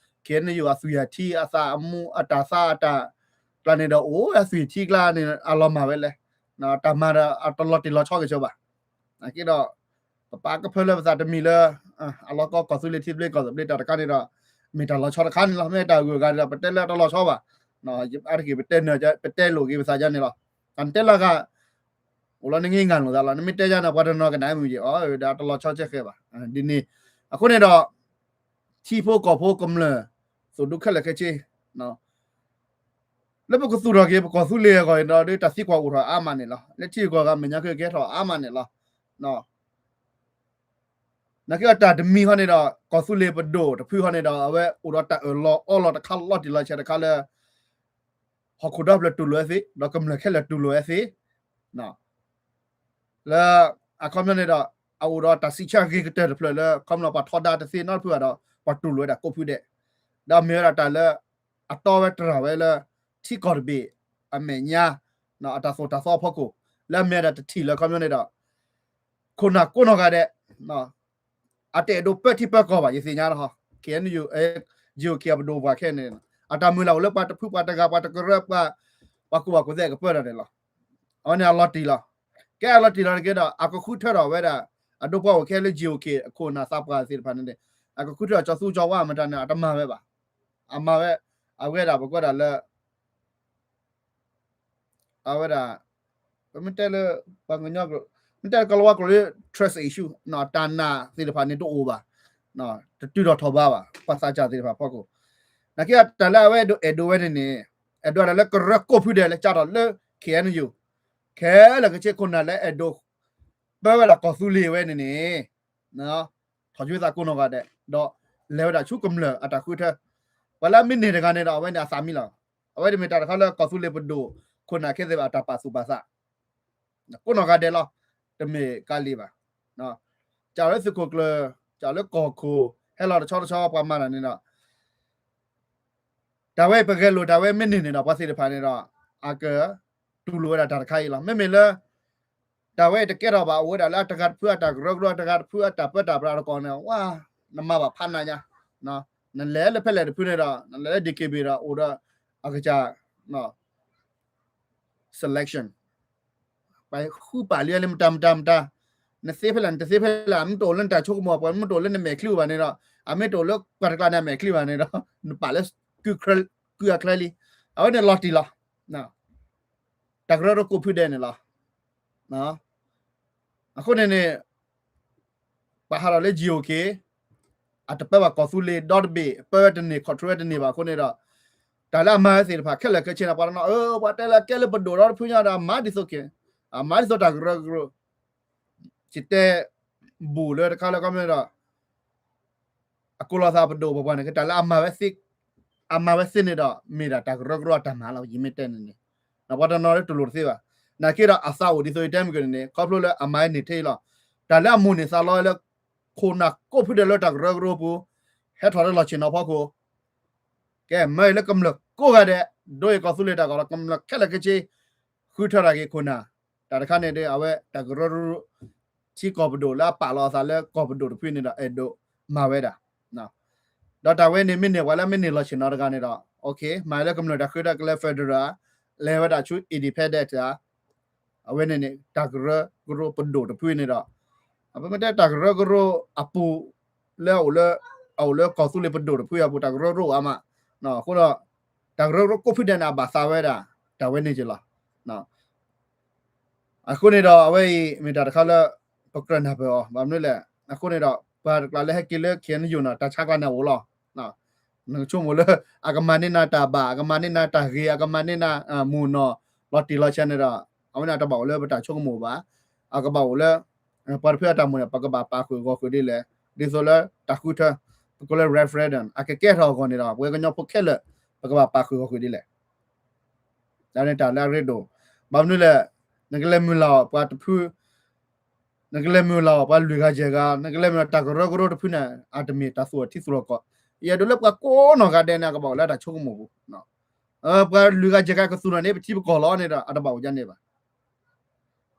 K N U အသွံၣ်အထံ အသးအမူ အတၢ်သးအတၢ်ကျါန့ၣ်ဒီး အိၣ်ဝဲအသွံၣ်ထံကျါန့ၣ် အလီၤမၢ်ဝဲလဲၣ်. တၢ်မၤဒီးအတလီၤတံၢ်လီၤဆီက့ၤဆိဘၣ်. အက့ဒီး ပပာ်ကဖၢလၢပသးတမံၤလၢ အလီၢ်ကီကီၢ်သူလ့ၤထံသဘျ့ကီၢ်သဘျ့တၢ်တခါန့ၣ်ဒီး မ့ၢ်တၢ်လီၤဆီတခါန့ၣ်လီၤ. မ့ၢ်တၢ်ဂုၤအဂၤန့ၣ်ဒီး ပတဲလၢတလီၤဆီဘၣ်. အါတက့ၢ်ပတဲ ပတဲလိာ်က့ၤပသးယါန့ၣ်လီၤ. တၢ်နတဲလၢဂၤ အိၣ်လီၤနငံးငါလိာ်သးလီၤ. နမ့ၢ်တဲယါန့ၣ် ပှၤတနီၤကနၣ်မုာ်က့ၤ အီ ဒီးတလီၤဆီကဲဃဲဘၣ်. ဒ်န့ၣ် အဃိန့ၣ်ဒီး ထံဖိကီၢ်ဖိကမျၢၢ် သုးဒူခဲလၢာ်ခဲဆ့ လၢပကသူၣ်ထီၣ်က့ၤ ပကီၢ်သူလ့ၤအဂီၢ်န့ၣ်ဒီး တၢ်သံကွၢ်အိၣ်ထီၣ်အါမးန့ၣ်လီၤ. လၢထံဂုၤကီၢ်ဂၤမဲာ်ညါက့ၤကဟဲထီၣ်အါမးန့ၣ်လီၤ. နာ်က့အတၢ်တမံၤဃီန့ၣ်ဒီး ကီၢ်သူလ့ၤပဒိၣ်တဖုဃီန့ၣ်ဒီး အဝဲအိၣ်ဒီးတၢ်အၢၣ်လီၤအီလီၤတခါလီၤတံၢ်လီၤဆဲးတခါလၢ ဟီၣ်ခိၣ်ဒီဖျၢၣ်တူၢ်လိာ်ဝဲသ့ ဒီးကမျၢၢ်ခဲလၢာ်တူၢ်လိာ်ဝဲသ့ လၢ အခီပညီန့ၣ်ဒီး အအိၣ်ဒီးတၢ်စံးဆၢဂ့ၤကတၢၢ်တဖျၢၣ်လၢ ခီပညီပှၤထီဒါတသ့နီတဖုဘၣ်ဒီး ပှၤတူၢ်လိာ်ဝဲဒၣ်ကိးဖုဒဲး, ဒီးမ့ၢ်ဝဲဒၣ်တၢ်လၢ အတီဝဲတြၢ်ဝဲလၢ ထံကီၢ်တဘ့ၣ်အမဲာ်ညါ အတၢ်သိၣ်တၢ်သီအဖီခိၣ် လၢအမ့ၢ်ဝဲဒၣ်တထံၣ်လၢခီပညီန့ၣ်ဒီး ခိၣ်နၢ်ကိးနီၢ်ဂၤဒဲး အတအဲၣ်ဒိးပၢထံပၢကီၢ်ဘၣ် ယသ့ၣ်ညါလီၤ. K N U G O K အပဒိၣ်ပှၤခဲန့ၣ် အတၢ်မုၢ်လၢ်အိၣ်လၢပှၤတဖုပှၤတဂၤ ပှၤတကရၢ ပှၤ ပှၤကူၣ်ဘၣ်ကူၣ်သ့ကပၢတၢ်န့ၣ်လီၤ. အဝဲန့ၣ်အလီၤတံၢ်လီၤ. ကဲအလီၤတံၢ်လီၤတက့ၢ်ဒီး အကဃုထၢထီၣ်ဝဲဒၣ် အဒိပှၤအိၣ်ခဲလၢ G O K အခိၣ်နၢ်သးပှၢ်သ့ၣ်တဖၣ်န့ၣ် အကဃုထၢထီၣ်ကၠီၤသူကၠီၤဝါမတၤန့ၣ် အတမၤဝဲဘၣ်. အမၤဝဲ အဝဲဒၣ်ပကွၢ်ဒၣ်လၢ အဝဲဒၣ် ပမ့ၢ်တဲလၢ ပှၤကညီ မ့ၢ်တဲလၢကီၢ်လီၤဝါကျိာ်လၢ trust issue တၢ်နာ်သ့ၣ်တဖၣ်န့ၣ်တအိၣ်ဘၣ်, တတုၤထီၣ်ထီၣ်ဘးဘၣ် ပှၤသးစၢ်သ့ၣ်တဖၣ်ဖီခိၣ်, နာ်က့တၢ်လၢအဝဲအဲၣ်ဒိးအဲၣ်ဒိးဝဲန့ၣ်န့ၣ် အဲၣ်ဒိးတၢ်လၢကရၢကိးဖုဒဲးလၢကၢ်ထီၣ်လၢ K N U ခဲလၢာ်ခဲဆ့ခိၣ်နၢ်လၢအဲၣ်ဒိး ပၢဝဲဒၣ်ကီၢ်သူလ့ၤဝဲန့ၣ်န့ၣ် ထီၣ်ယွဲသးကိးနီၢ်ဂၤဒဲး ဒီးလဲၤဝဲဒၣ်ဆူကမျၢၢ်အတၢ်ဃုထၢ, ပှၤလၢအမ့ၢ်န့ၢ်တဂၤန့ၣ်ဒီး အဝဲန့ၣ်အသးမံလီၤ. အဝဲတမ့ၢ်တၢ်တခါလၢကီၢ်သူလ့ၤပဒိၣ် ခိၣ်နၢ်ခဲသ့ၣ်ဘၣ်အတၢ်ပာ်သူၣ်ပာ်သး ကိးနီၢ်ဂၤဒဲးလီၤ. တမ့ၢ်ကလံၤဘၣ်. ကၢ်လၢသုးခိၣ်ကျၢၢ် ကၢ်လၢကီၢ်ခိၣ် ဟဲလီၤတဆီတဆီပှၤမၤတၢ်န့ၣ်ဒီး တၢ်ဝဲပဂဲၤလိာ်တၢ်ဝဲမ့ၢ်န့ၢ်န့ၣ်ဒီး ပှၤသ့ၣ်တဖၣ်န့ၣ်ဒီး အကတူၢ်လိာ်ဝဲဒၣ်တၢ်တခါအံၤလီၤ. မ့မ့ၢ်လၢ တၢ်ဝဲတကဲထီၣ်ဘၣ် အိၣ်ဝဲဒၣ်လၢအတဂၤတဖုအတၢ်ကရၢကရိ တဂၤတဖုအတၢ်ပၢတၢ်ပြးတကီၢ်န့ၣ် ဝါ နမၤဘၣ်ဖးနးညါ, နလဲၤလၢဖဲလဲၣ်တဖုန့ၣ်ဒီး နလဲၤလၢ D K B ဒီး အိၣ်ဒီး အကစၢ် selection ပှၤဃုပာ်လံလၢမတၤမတၤမတၤ, နသ့ဖဲလဲၣ် နတသ့ဖဲလဲၣ် အမ့ၢ်တအိၣ်လၢနတၢ်ဆိကမိၣ် ပှၤမ့ၢ်တအိၣ်လၢနမဲာ်ချံဘၣ်န့ၣ်ဒီး အမ့ၢ်တအိၣ်လၢပှၤတကျါန့ၣ်အမဲာ်ချံဘၣ်န့ၣ်ဒီး နပာ်လၢ ကုၢ်အချၢလံ. အဝဲန့ၣ်လီၤတံၢ်လီၤ. တၢ်ကရၢကရိကိးဖုဒဲးန့ၣ်လီၤ. အဃိန့ၣ်န့ၣ် ပှၤဟးထီၣ်လၢ G O K အတပၢဘၣ်ကီၢ်သူလ့ၤဒီတဘ့ၣ် ပၢဝဲတန့ၢ် control ဝဲတန့ၢ်ဘၣ်အဃိန့ၣ်ဒီး တၢ်လၢအမၤဝဲသ့ၣ်တဖၣ်ခဲလၢာ်ခဲဆ့န့ၣ် ပှၤတနီၤ အၢ ပှၤတဲလၢကဲလၢပဒိၣ်ဒီတဖုညါဒီး အမၤဒ်သိးက့ၤ အမၤဒ်သိးတၢ်ကရၢကရိ ယတဲ ဘူးလၢတခါလၢကီၢ်မ့ၢ်ဒီး အကိးလီၤသးပဒိၣ်ပပှၢ်န့ၣ် ကတၢ်လၢအမၤဝဲသ့ အမၤဝဲသ့န့ၣ်ဒီး မ့ၢ်ဒၣ်တၢ်ကရၢကရိအတၢ်မၤလီၤ ယမ့ၢ်တဲန့ၣ်န့ၣ် ပှၤတနီၤလၢတူၢ်လိာ်တသ့ဘၣ်. နာ်က့ဒီးအသးအိၣ်ဒ်သိးယတဲမ့ၢ်က့ၤန့ၣ်န့ၣ် ခီဖျိလၢအမၤဝဲန့ၢ်ထဲအံၤလီၤ. တၢ်လၢအမိၢ်န့ၢ်သးလီဝဲလၢ ခိၣ်နၢ်ကိးဖုဒဲးလၢတၢ်ကရၢကရိပူၤ ဟဲထီၣ်လၢလီၢ်ဆ့ၣ်နီၤဖီခိၣ် ကဲ မ့ၢ်လၢကမျၢၢ်ကိးဂၤဒဲး ဒိအံၤကီၢ်သူလ့ၤတၢ်ကီၢ်လီၤ ကမျၢၢ်ခဲလၢာ်ခဲဆ့ ဃုထၢတၢ်က့ၤခိၣ်နၢ် တၢ်တခါန့ၣ်ဒီး အဝဲတၢ်ကရၢကရိ ထံကီၢ်ပဒိၣ်လၢအပာ်လီၤအသးလၢကီၢ်ပဒိၣ်တဖုန့ၣ်ဒီး အဲၣ်ဒိးမၤဝဲဒၣ် ဒီးတၢ်ဝဲန့ၣ်မ့ၢ်န့ၢ်ပှၤလၢမ့ၢ်န့ၢ်လီၢ်ဆ့ၣ်နီၤတဂၤန့ၣ်ဒီး မ့ၢ်လၢကမျၢၢ်တၢ်ဃုထၢကလဲ federal လဲၤဝဲဒၣ်ဆူ independent ဧါ အဝဲန့ၣ်န့ၣ် တၢ်ကရၢကရိပဒိၣ်တဖုန့ၣ်ဒီး ပမ့ၢ်တဲတၢ်ကရၢကရိအပူၤ လၢအအိၣ်လၢ အအိၣ်လၢကီၢ်သူလ့ၤပဒိၣ်တဖုအပူၤ တၢ်ကရၢကရိအိၣ်အါမး အဃိဒီး တၢ်ကရၢကရိကိးဖုဒဲးန့ၣ် အဘၣ်သးဝဲဒၣ် တၢ်ဝဲန့ၣ်က့ၤလီၤ. အဃိန့ၣ်ဒီး အဝဲအံၤမ့ၢ်တၢ်တခါလၢ ပကြၢးနၢ်ပၢၢ်အီၤ ဘၣ်မနုၤလဲၣ် အဃိန့ၣ်ဒီး ပှၤတကျါလၢဟဲက့ၤလၢ K N U နီၤ တၢ်ဆါကျါန့ၣ်အအိၣ်လီၤ. နကဆိကမိၣ်လၢ အကမၤန့ၢ်နၤတၢ်ဘၣ် အကမၤန့ၢ်နၤတၢ်ဂ့ၤ အကမၤန့ၢ်နၤမုာ်နီၢ် လီၤတံၢ်လီၤဆဲးန့ၣ်ဒီး အဝဲန့ၣ်တဘၣ်အိၣ်လၢပတၢ်ဆိကမိၣ်ဘၣ်. အကဘၣ်အိၣ်လၢ ပှၤတဖုအတၢ်မိၣ်န့ၣ် ပကဘၣ်ပာ်ဃုာ်ဂီၢ်ဃုာ်ဒ်လဲၣ် ဒ်သိးလၢတၢ်ဃုထၢ ပကိးလၢ referendum အကကဲထီၣ်အဂီၢ်န့ၣ်ဒီး ပဝဲကညီဖိခဲလၢာ် ပကဘၣ်ပာ်ဃုာ်ဂီၢ်ဃုာ်ဒ်လဲၣ်. တၢ်န့ၣ်တၢ်လၢအရ့ဒိၣ်, ဘၣ်မနုၤလဲၣ်, နကလဲၤမုၢ်လၢ်အီၤပှၤတဖု နကလဲၤမုၢ်လၢ်အီၤပှၤလွံၢ်ဂၤယဲၢ်ဂၤ, နကလဲၤမုၢ်လၢ်တၢ်ကရၢကရိတဖုန့ၣ် အတမ့ၢ်တၢ်သူၣ်ထီၣ်ထံသူၣ်ထီၣ်ကီၢ်, ယအဲၣ်ဒိးလၢပှၤကိးနီၢ်ဂၤဒဲးန့ၣ် အကဘၣ်အိၣ်လၢတၢ်ဆိကမိၣ်ပူၤ, ပှၤလွံၢ်ဂၤယဲၢ်ဂၤကသူၣ်ထီၣ်န့ၣ် ပထံပကီၢ်လီၤန့ၣ်ဒီး အတဘၣ်အိၣ်ဒ်န့ၣ်ဘၣ်.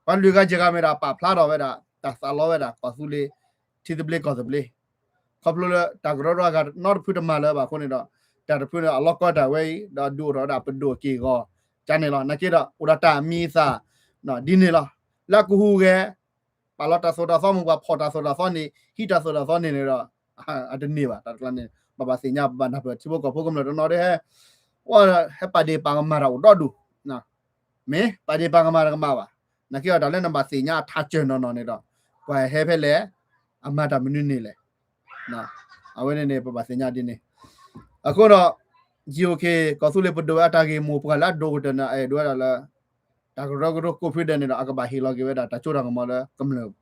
ပှၤလွံၢ်ဂၤယဲၢ်ဂၤမ့ၢ်ဒၣ်ပာ်ဖျါထီၣ်ဝဲဒၣ် တၢ်သးလီဝဲဒၣ်ကီၢ်သူလ့ၤ ထံသဘျ့ကီၢ်သဘျ့, ခီဖျိလၢတၢ်ကရၢကရိအဂၤနီတဖုတမၤလၢၤဘၣ်အဃိန့ၣ်ဒီး တၢ်တဖုန့ၣ်အလီၢ်ကီတၢ်ဝဲအံၤ ဒီးဒုးအိၣ်ထီၣ်ဝဲဒၣ်ပဒိၣ်အက့ၢ်အဂီၤ ကန့ၣ်လီၤ. နာ်က့ဒီး အိၣ်ဒီးတၢ်အမံၤအသၣ် ဒ်န့ၣ်လီၤ. လၢအကဟူးဂဲၤ ပာ်လီၤတၢ်သိၣ်တၢ်သီမ့ၢ်ပှၤဖီၣ်တၢ်သိၣ်တၢ်သီန့ၣ် ဟံးတၢ်သိၣ်တၢ်သီန့ၣ်န့ၣ်ဒီး အတန့ၢ်ဘၣ် တၢ်တကျါန့ၣ် ပဘၣ်သ့ၣ်ညါ ပဘၣ်နၢ်ပၢၢ် ထံဖိကီၢ်ဖိကမျၢၢ်တနီၤဒ်ဟဲ ဟဲပာ်ဒ့ၣ်ပာ်ကမၣ်တၢ်အိၣ်ဒီဒူၣ် မ့ၢ်ပာ်ဒ့ၣ်ပာ်ကမၣ်တၢ်ကမၣ်ဘၣ်. နာ်က့ဒီးတၢ်လၢနဘၣ်သ့ၣ်ညါအထးစၢၢ်နီၢ်နီၢ်န့ၣ်ဒီး ပှၤဟဲဖဲလဲၣ် အမၤတၢ်မနုၤန့ၣ်လဲၣ်. အဝဲန့ၣ်န့ၣ် ပဘၣ်သ့ၣ်ညါဒ်န့ၣ်. အဃိဒီး GOK ကီၢ်သူလ့ၤပဒိၣ်ဝဲအတၢ်ဂ့ၢ်မိၢ်ပှၢ်လၢအဒိၣ်ကတၢၢ်န့ၣ် အအဲၣ်ဒိးဝဲဒၣ်လၢ တၢ်ကရၢကရိကိးဖုဒဲးန့ၣ်ဒီး အကဘၣ်ဟ့ၣ်လီၤက့ၤဝဲဒၣ်တၢ်စိတၢ်ကမီၤလၢကမျၢၢ်အအိၣ်.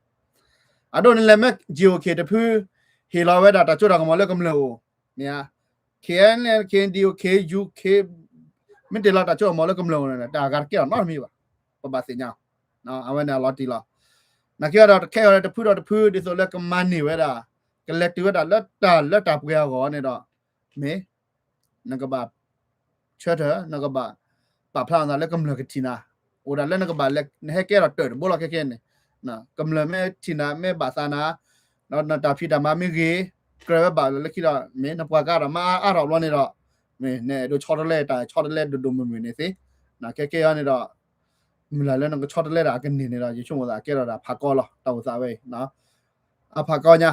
အဒိန့ၣ်လဲၣ် မ့ၢ် GOK တဖု ဟ့ၣ်လီၤဝဲဒၣ်တၢ်စိတၢ်ကမီၤလၢကမျၢၢ်အအိၣ်, မ့ၢ်ဧါ, KNLA KNDO KU မ့ၢ်တ့ၢ်လီၤတၢ်စိတၢ်ကမီၤလၢကမျၢၢ်အအိၣ်န့ၣ် တၢ်အဂၤတကဲထီၣ်နီတမံၤဘၣ်, ပဘၣ်သ့ၣ်ညါ, အဝဲန့ၣ်အလီၤတံၢ်လီၤ. နာ်က့ဒီးတခဲအံၤတဖုဒီးတဖု ဒ်သိးလၢကမၤန့ၢ်ဝဲဒၣ် ကလဲၤတုၤဝဲဒၣ်လၢတၢ်လၢတၢ်ပှဲၤအဂီၢ်န့ၣ်ဒီး မ့ၢ် နကဘၣ် ဆၢထၢၣ် နကဘၣ် ပာ်ဖျါနသးလၢကမျၢၢ်ကထံၣ်နၤ, အိၣ်ဒၣ်လၢနကဘၣ်လဲၤ နဟဲကဲထီၣ်တၢၢ်တဘိလီၤခဲခဲန့ၣ်, ကမျၢၢ်မ့ၢ်ထံၣ်နၤ မ့ၢ်ဘၣ်သးနၤ, ဒီးနတၢ်ဖံးတၢ်မၤမ့ၢ်ဂ့ၤ, ကြၢးဝဲဘၣ်လၢခံဒီး မ့ၢ်နပှၤကါဒီးမၤအါထီၣ်ဘျီန့ၣ်ဒီး မ့ၢ်နအဲၣ်ဒိးဆီတလဲတၢ်ဆီတလဲဒိၣ်ဒိၣ်မုၢ်မုၢ်န့ၣ်သ့, ခဲခဲအံၤန့ၣ်ဒီး မုၢ်လၢ်လၢနကဆီတလဲဒၣ်အကန့ၢ်န့ၣ်ဒီး ယဆိကမိၣ်သးကဲထီၣ်ဒၣ်ဖးကီလီၤ တၢ်အိၣ်သးဝဲအံၤ အဖးကီညါ,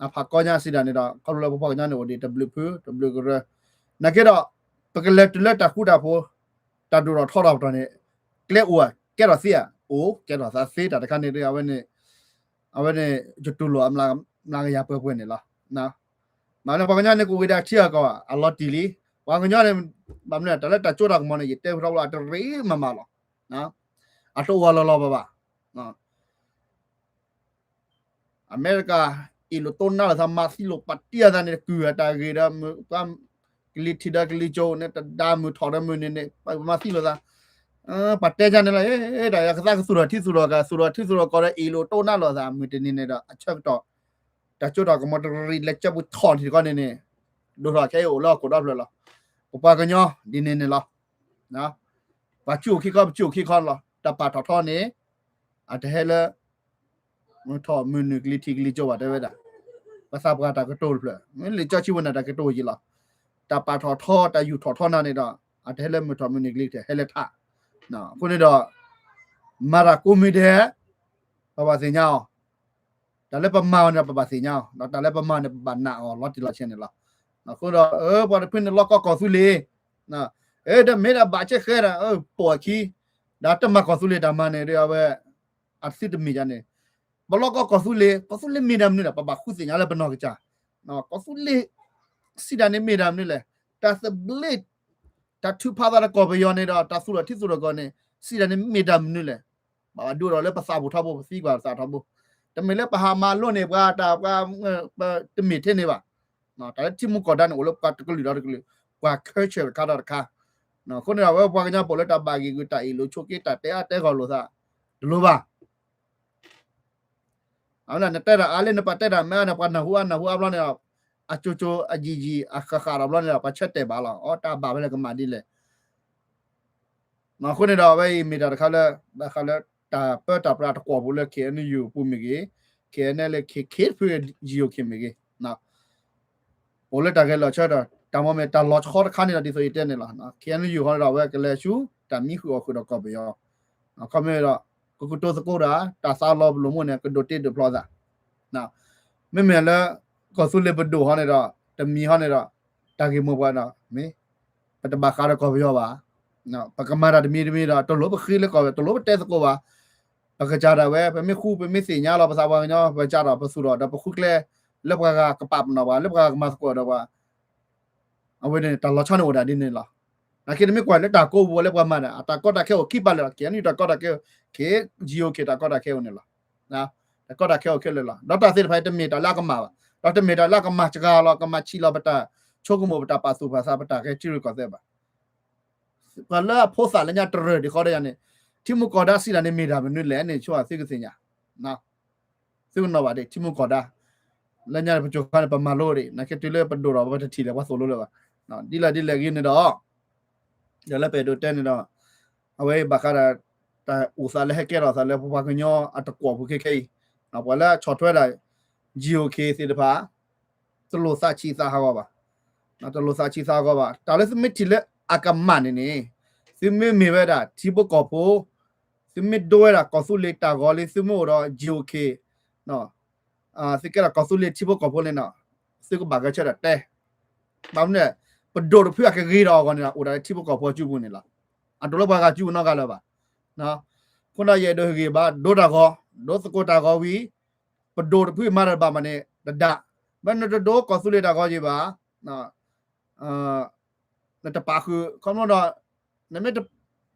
အဖးကီညါစံးဒၣ်န့ၣ်ဒီး ခီဖျိလၢပပှၤကညီန့ၣ်အိၣ်ဒံးတဘျုးဖု တဘျုးကရၢ, နာ်က့ဒီး ပကလဲၤတုၤလၢတၢ်ဃူတၢ်ဖိး, တၢ်ဒိၣ်ထီၣ်ထီထီၣ်ပတီၢ်န့ၣ်, ကျဲအိၣ်ဧါ, ကဲထီၣ်သ့ဧါ, အိၣ်ကဲထီၣ်သးသ့ တၢ်တခါန့ၣ် အဝဲန့ၣ် အဝဲန့ၣ် ယတူၢ်လိာ်အမျးကယၤပှဲၤပှဲၤန့ၣ်လီၤ. မ့ၢ်လၢပှၤကညီန့ၣ် ကအိၣ်ဝဲဒၣ်ထံအကီၢ် အလီၤတံၢ်လံ, ပှၤကညီန့ၣ် ဘၣ်မနုၤ တၢ်လၢတၢ်စိတၢ်ကမီၤန့ၣ် ယတဲဖဲထီၣ်ဝဲလၢအတရံးမးမးလီၤ. အတအိၣ်အလီၢ်လီၢ်ဘၣ်ဘၣ် အမဲရကၤ အ့ၣ်လိာ်တိၢ်နါလိာ်သး မၤသံလိာ်ပာ်တံၢ်အသးန့ၣ် ကုၢ်အတၢ်ဂ့ၢ်ဒီး ကလံၤထံးဒီးကလံၤကၠိန့ၣ် တဒါမုၢ်ထီၣ်ဒီးမုၢ်နံၤန့ၣ် ပမၤသံလိာ်သး, ပှၤတဲယၤန့ၣ်လီၤ, ဒီးယကသးကသူၣ်ထီၣ်ထံသူၣ်ထီၣ်ကီၢ် သူၣ်ထီၣ်ထံသူၣ်ထီၣ်ကီၢ်ဒီး အ့ၣ်လိာ်တိၢ်နါလိာ်သး မုၢ်တနံၤန့ၣ်ဒီး အဆၢကတီၢ် တၢ်စိတၢ်ကမီၤတရံး လဲၤကၢပူၤထီၣ်ထံတခီန့ၣ်န့ၣ် ဒိၣ်ထီၣ်ခဲအံၤအိၣ်လၢဟီၣ်ခိၣ်ဒီဖျၢၣ်လီၤ. ပပှၤကညီဒ်န့ၣ်န့ၣ်လီၤ. ပှၤကၠူၣ်ခံခီ ပကၠူၣ်ခံခီလီၤ. တၢ်ပာ်ထီၣ်ထီန့ၣ် အတဟဲလၢ မုၢ်ထီၣ်မုၢ်နုာ်ကလံၤထံးကလံၤကၠိဘၣ် တဲဝဲဒၣ်, ပသးပှၢ်တၢ်ကတိၤတဖျၢၣ် မ့ၢ်လံာ်စီဆှံဝဲန့ၣ်တၢ်ကတိၤယံာ်လီၤ. တၢ်ပာ်ထီၣ်ထီ တၢ်ယူၢ်ထီၣ်ထီနၤန့ၣ်ဒီး အတဟဲလၢမုၢ်ထီၣ်မုၢ်နုာ်ကလံၤထံး ဟဲလၢထး, အဃိန့ၣ်ဒီး မၤတၢ်ကိးမံၤဒဲး ပဘၣ်သ့ၣ်ညါအီၤ တၢ်လၢပမၤအီၤန့ၣ်ဒီး ပဘၣ်သ့ၣ်ညါအီၤ, ဒီးတၢ်လၢပမၤန့ၣ် ပဘၣ်နာ်အီၤလီၤတံၢ်လီၤဆဲးန့ၣ်လီၤ. အဃိဒီး ပှၤတဖုန့ၣ် လီၢ်ကီၢ်ကီၢ်သူလ့ၤ, ဒီးမ့ၢ်ဒၣ်ဘၣ်ဆဲးဃဲဒီး ပိာ်အခံ, ဒီးတမၤကီၢ်သူလ့ၤတၢ်မၤန့ၣ်ဒီး အဝဲ အသုတမ့ၢ်ယၤန့ၣ်, ပလီၢ်ကီၢ်ကီၢ်သူလ့ၤ, ကီၢ်သူလ့ၤမ့ၢ်တၢ်မနုၤလဲၣ် ပဘၣ်ဃုသ့ၣ်ညါလၢပနီၢ်ကစၢ်, ကီၢ်သူလ့ၤ စံးဒၣ်န့ၣ်မ့ၢ်တၢ်မနုၤလဲၣ်, တၢ်သဘျ့ တၢ်ထုးဖးသးဒီးကီၢ်ပယီၤန့ၣ်ဒီး တၢ်သူၣ်ထီၣ်ထံသူၣ်ထီၣ်ကီၢ်န့ၣ် စံးဒၣ်န့ၣ်မ့ၢ်တၢ်မနုၤလဲၣ်, ဘၣ်ဒိဒီးလၢပသးပူၤထီဘိ ပသံကွၢ်သးထီဘိ, တမ့ၢ်လၢပဟးမၤလိန့ၢ်ပှၤတၢ်ပှၤ, တမ့ၢ်ထဲန့ၣ်ဘၣ်. တၢ်လၢထံမူကီၢ်ဒါန့ၣ် အိၣ်လၢပှၤတကလုာ်ဒီးတကလုာ်, ပှၤခဲဆၢၣ်တခါဒီးတခါ, အဃိန့ၣ်ဒီး အဝဲပှၤကညီပအိၣ်လၢတၢ်ဘၣ်ဂ့ၢ်ဂုာ်တၢ်အ့ၣ်လိာ်ဆိးက့ တၢ်တဲအါတဲဂီၢ်လိာ်သး တလိၣ်ဘၣ်. အဝဲဒၣ်နတဲတၢ်အါလၢနပှၤတဲတၢ်မ့ၢ်အါန့ၣ် ပှၤနၢ်ဟူအါနၢ်ဟူအါဘျီန့ၣ်ဒီး အကၠိကၠိအယံာ်ယံာ်အဃၣ်ဃၣ်ဒီးဘျီန့ၣ်ဒီး ပှၤဆၢတဲာ်ဘၣ်လီၤ. အီ တၢ်ဘၣ်ဝဲလၢကမၣ်ဒ်လဲၣ်. အဃိန့ၣ်ဒီး အဝဲအံၤမ့ၢ်တၢ်တခါလၢ ဘၣ်ဃးလၢ တၢ်ပၢတၢ်ပြးတကွီၢ်ပူၤလၢ KNU ပူၤမ့ၢ်ဂ့ၤ, KNLA ဖု GOK မ့ၢ်ဂ့ၤ အိၣ်လၢတၢ်ဂဲၤလိာ်ဆၢထၢၣ် တၢ်မ့ၢ်တၢ်လီၤဆီတခါန့ၣ်ဒီး ဒ်သိးယတဲန့ၣ်လီၤ. KNU ဟီဒီး အဝဲကလဲၤဆူ တၢ်မံဃုာ်အီၣ်ဃုာ်ဒီးကီၢ်ပယီၤ, ခီမ့ၢ်ဒီး ကကတိၤသကိးတၢ် တၢ်သးလီၤပလိာ်မူန့ၣ် ကဒိးတ့ဒိးဖျီသး, မ့မ့ၢ်လၢ ကီၢ်သူလ့ၤပဒိၣ်ဟီန့ၣ်ဒီး တမံၤဟီန့ၣ်ဒီး တၢ်ဂ့ၢ်မိၢ်ပှၢ်ဒီး မ့ၢ် ပတဘၣ်ဃးဒီးကီၢ်ပယီၤဘၣ်. ပကမၤတၢ်တမံၤတမံၤဒီး တလိၣ်ပဃ့လၢကီၢ်ပယီၤ တလိၣ်ပတဲသကိးဘၣ်. ပကစၢ်ဒၣ်ဝဲ ပမ့ၢ်ဃူ ပမ့ၢ်သ့ၣ်ညါလီၤ ပသးပှၤကညီ ပကစၢ်ဒီးပသူၣ်ထီၣ်ဒီး ပဃုကျဲ လၢပှၤဂၤကပာ်ပနီၣ်ပှၤ လၢပှၤဂၤကမၤသကိးဒီးပှၤ အဝဲန့ၣ် တၢ်လီၤဆီန့ၣ်အိၣ်ဒၣ်ဒ်န့ၣ်လီၤ. နာ်က့ နမ့ၢ်ကွၢ်လၢတၢ်ကိးပူၤလၢပှၤမၤဒီး အတၢ်ကီတၢ်ခဲအိၣ်ခံပာ်လၢာ်လီၤ. KNU တၢ်ကီတၢ်ခဲအိၣ်, KNU တၢ်ကီတၢ်ခဲအိၣ်န့ၣ်လီၤ. တၢ်ကီတၢ်ခဲအိၣ်ခဲလၢာ်လီၤ. ဒီးတၢ်သ့ၣ်တဖၣ်အံၤ တမ့ၢ်တၢ်လၢအကမၣ်ဘၣ်. ဒီးတမ့ၢ်တၢ်လၢအကမၤစှၤလီၤ ကမၤဆံးလီၤပတၢ်ဆိကမိၣ် ပတၢ်ပာ်သူၣ်ပာ်သး ပတၢ်ဂဲၤထံရူၢ်ကီၢ်သဲးဘၣ်. ပှၤလၢအဖိသၣ်လၢညါတရၢၢ်ဒံးဃီဒီးယၤန့ၣ် ထံမူကီၢ်ဒါစံးတၢ်န့ၣ်မ့ၢ်တၢ်မနုၤလဲၣ်န့ၣ် ဆိသုကသ့ၣ်ညါ, သုကနီၣ်ဘၣ်ဒံး ထံမူကီၢ်ဒါ လၢညါပစိၤခါန့ၣ် ပမၤလိဒံး နာ်က့တုၤလၢပဒိၣ်ဒီးပတထံၣ်လၢၤ ပှၤသိၣ်လိလၢၤဘၣ်. ဒ်လဲၣ်ဒ်လဲၣ်ဂ့ၤန့ၣ်ဒီး ဒီးလၢပအဲၣ်ဒိးတဲန့ၣ်ဒီး အဝဲဘၣ်ဃးဒီး တၢ်အိၣ်သးလၢဟဲကဲထီၣ်သးလၢပပှၤကညီအတကွီၢ်ပူၤခဲခဲအံၤ, ပှၤလၢဆီၣ်ထွဲဒၣ် GOK သ့ၣ်တဖၣ် တလိၣ်သးဆံးသးဟးဂီၤဘၣ်, တလိၣ်သးဆံးသးဟးဂီၤဘၣ်. တၢ်လၢသုမ့ၢ်ထံၣ်လၢအကမၣ်န့ၣ်န့ၣ် သုမ့ၢ်မ့ၢ်ဝဲဒၣ်ထံဖိကီၢ်ဖိ, သုမ့ၢ်ဒိဝဲဒၣ်ကီၢ်သူလ့ၤတၢ်ဂီၤလံ သုမ့ၢ်အိၣ်ဒီး GOK သုကဲထီၣ်ကီၢ်သူလ့ၤထံဖိကီၢ်ဖိန့ၣ်ဒီး သုကဘၣ်ဂဲၤဆၢထၢၣ်တဲ, ဘၣ်မနုၤလဲၣ်, ပဒိၣ်တဖုအကဂ့ၤထီၣ်အဂီၢ်န့ၣ်ဒီး အိၣ်ဒၣ်လၢထံဖိကီၢ်ဖိအစုပူၤန့ၣ်လီၤ. အတအိၣ်လၢပှၤဂၤစုပူၤနီတဂၤလၢၤဘၣ်. အဃိဒီးယအဲၣ်ဒိးဟ့ၣ်ဂံၢ်ဘါ ဒိတၢ်ဂီၤ, ဒိသကိးတၢ်ဂီၤဝံၤ ပဒိၣ်တဖုမၤတၢ်တဘၣ်မးန့ၣ် တဒါ, မ့ၢ်နတဒိကီၢ်သူလ့ၤတၢ်ဂီၤက့ၤဘၣ် နတပာ်ဃုာ် ခီဖျိဒီး နမ့ၢ်တ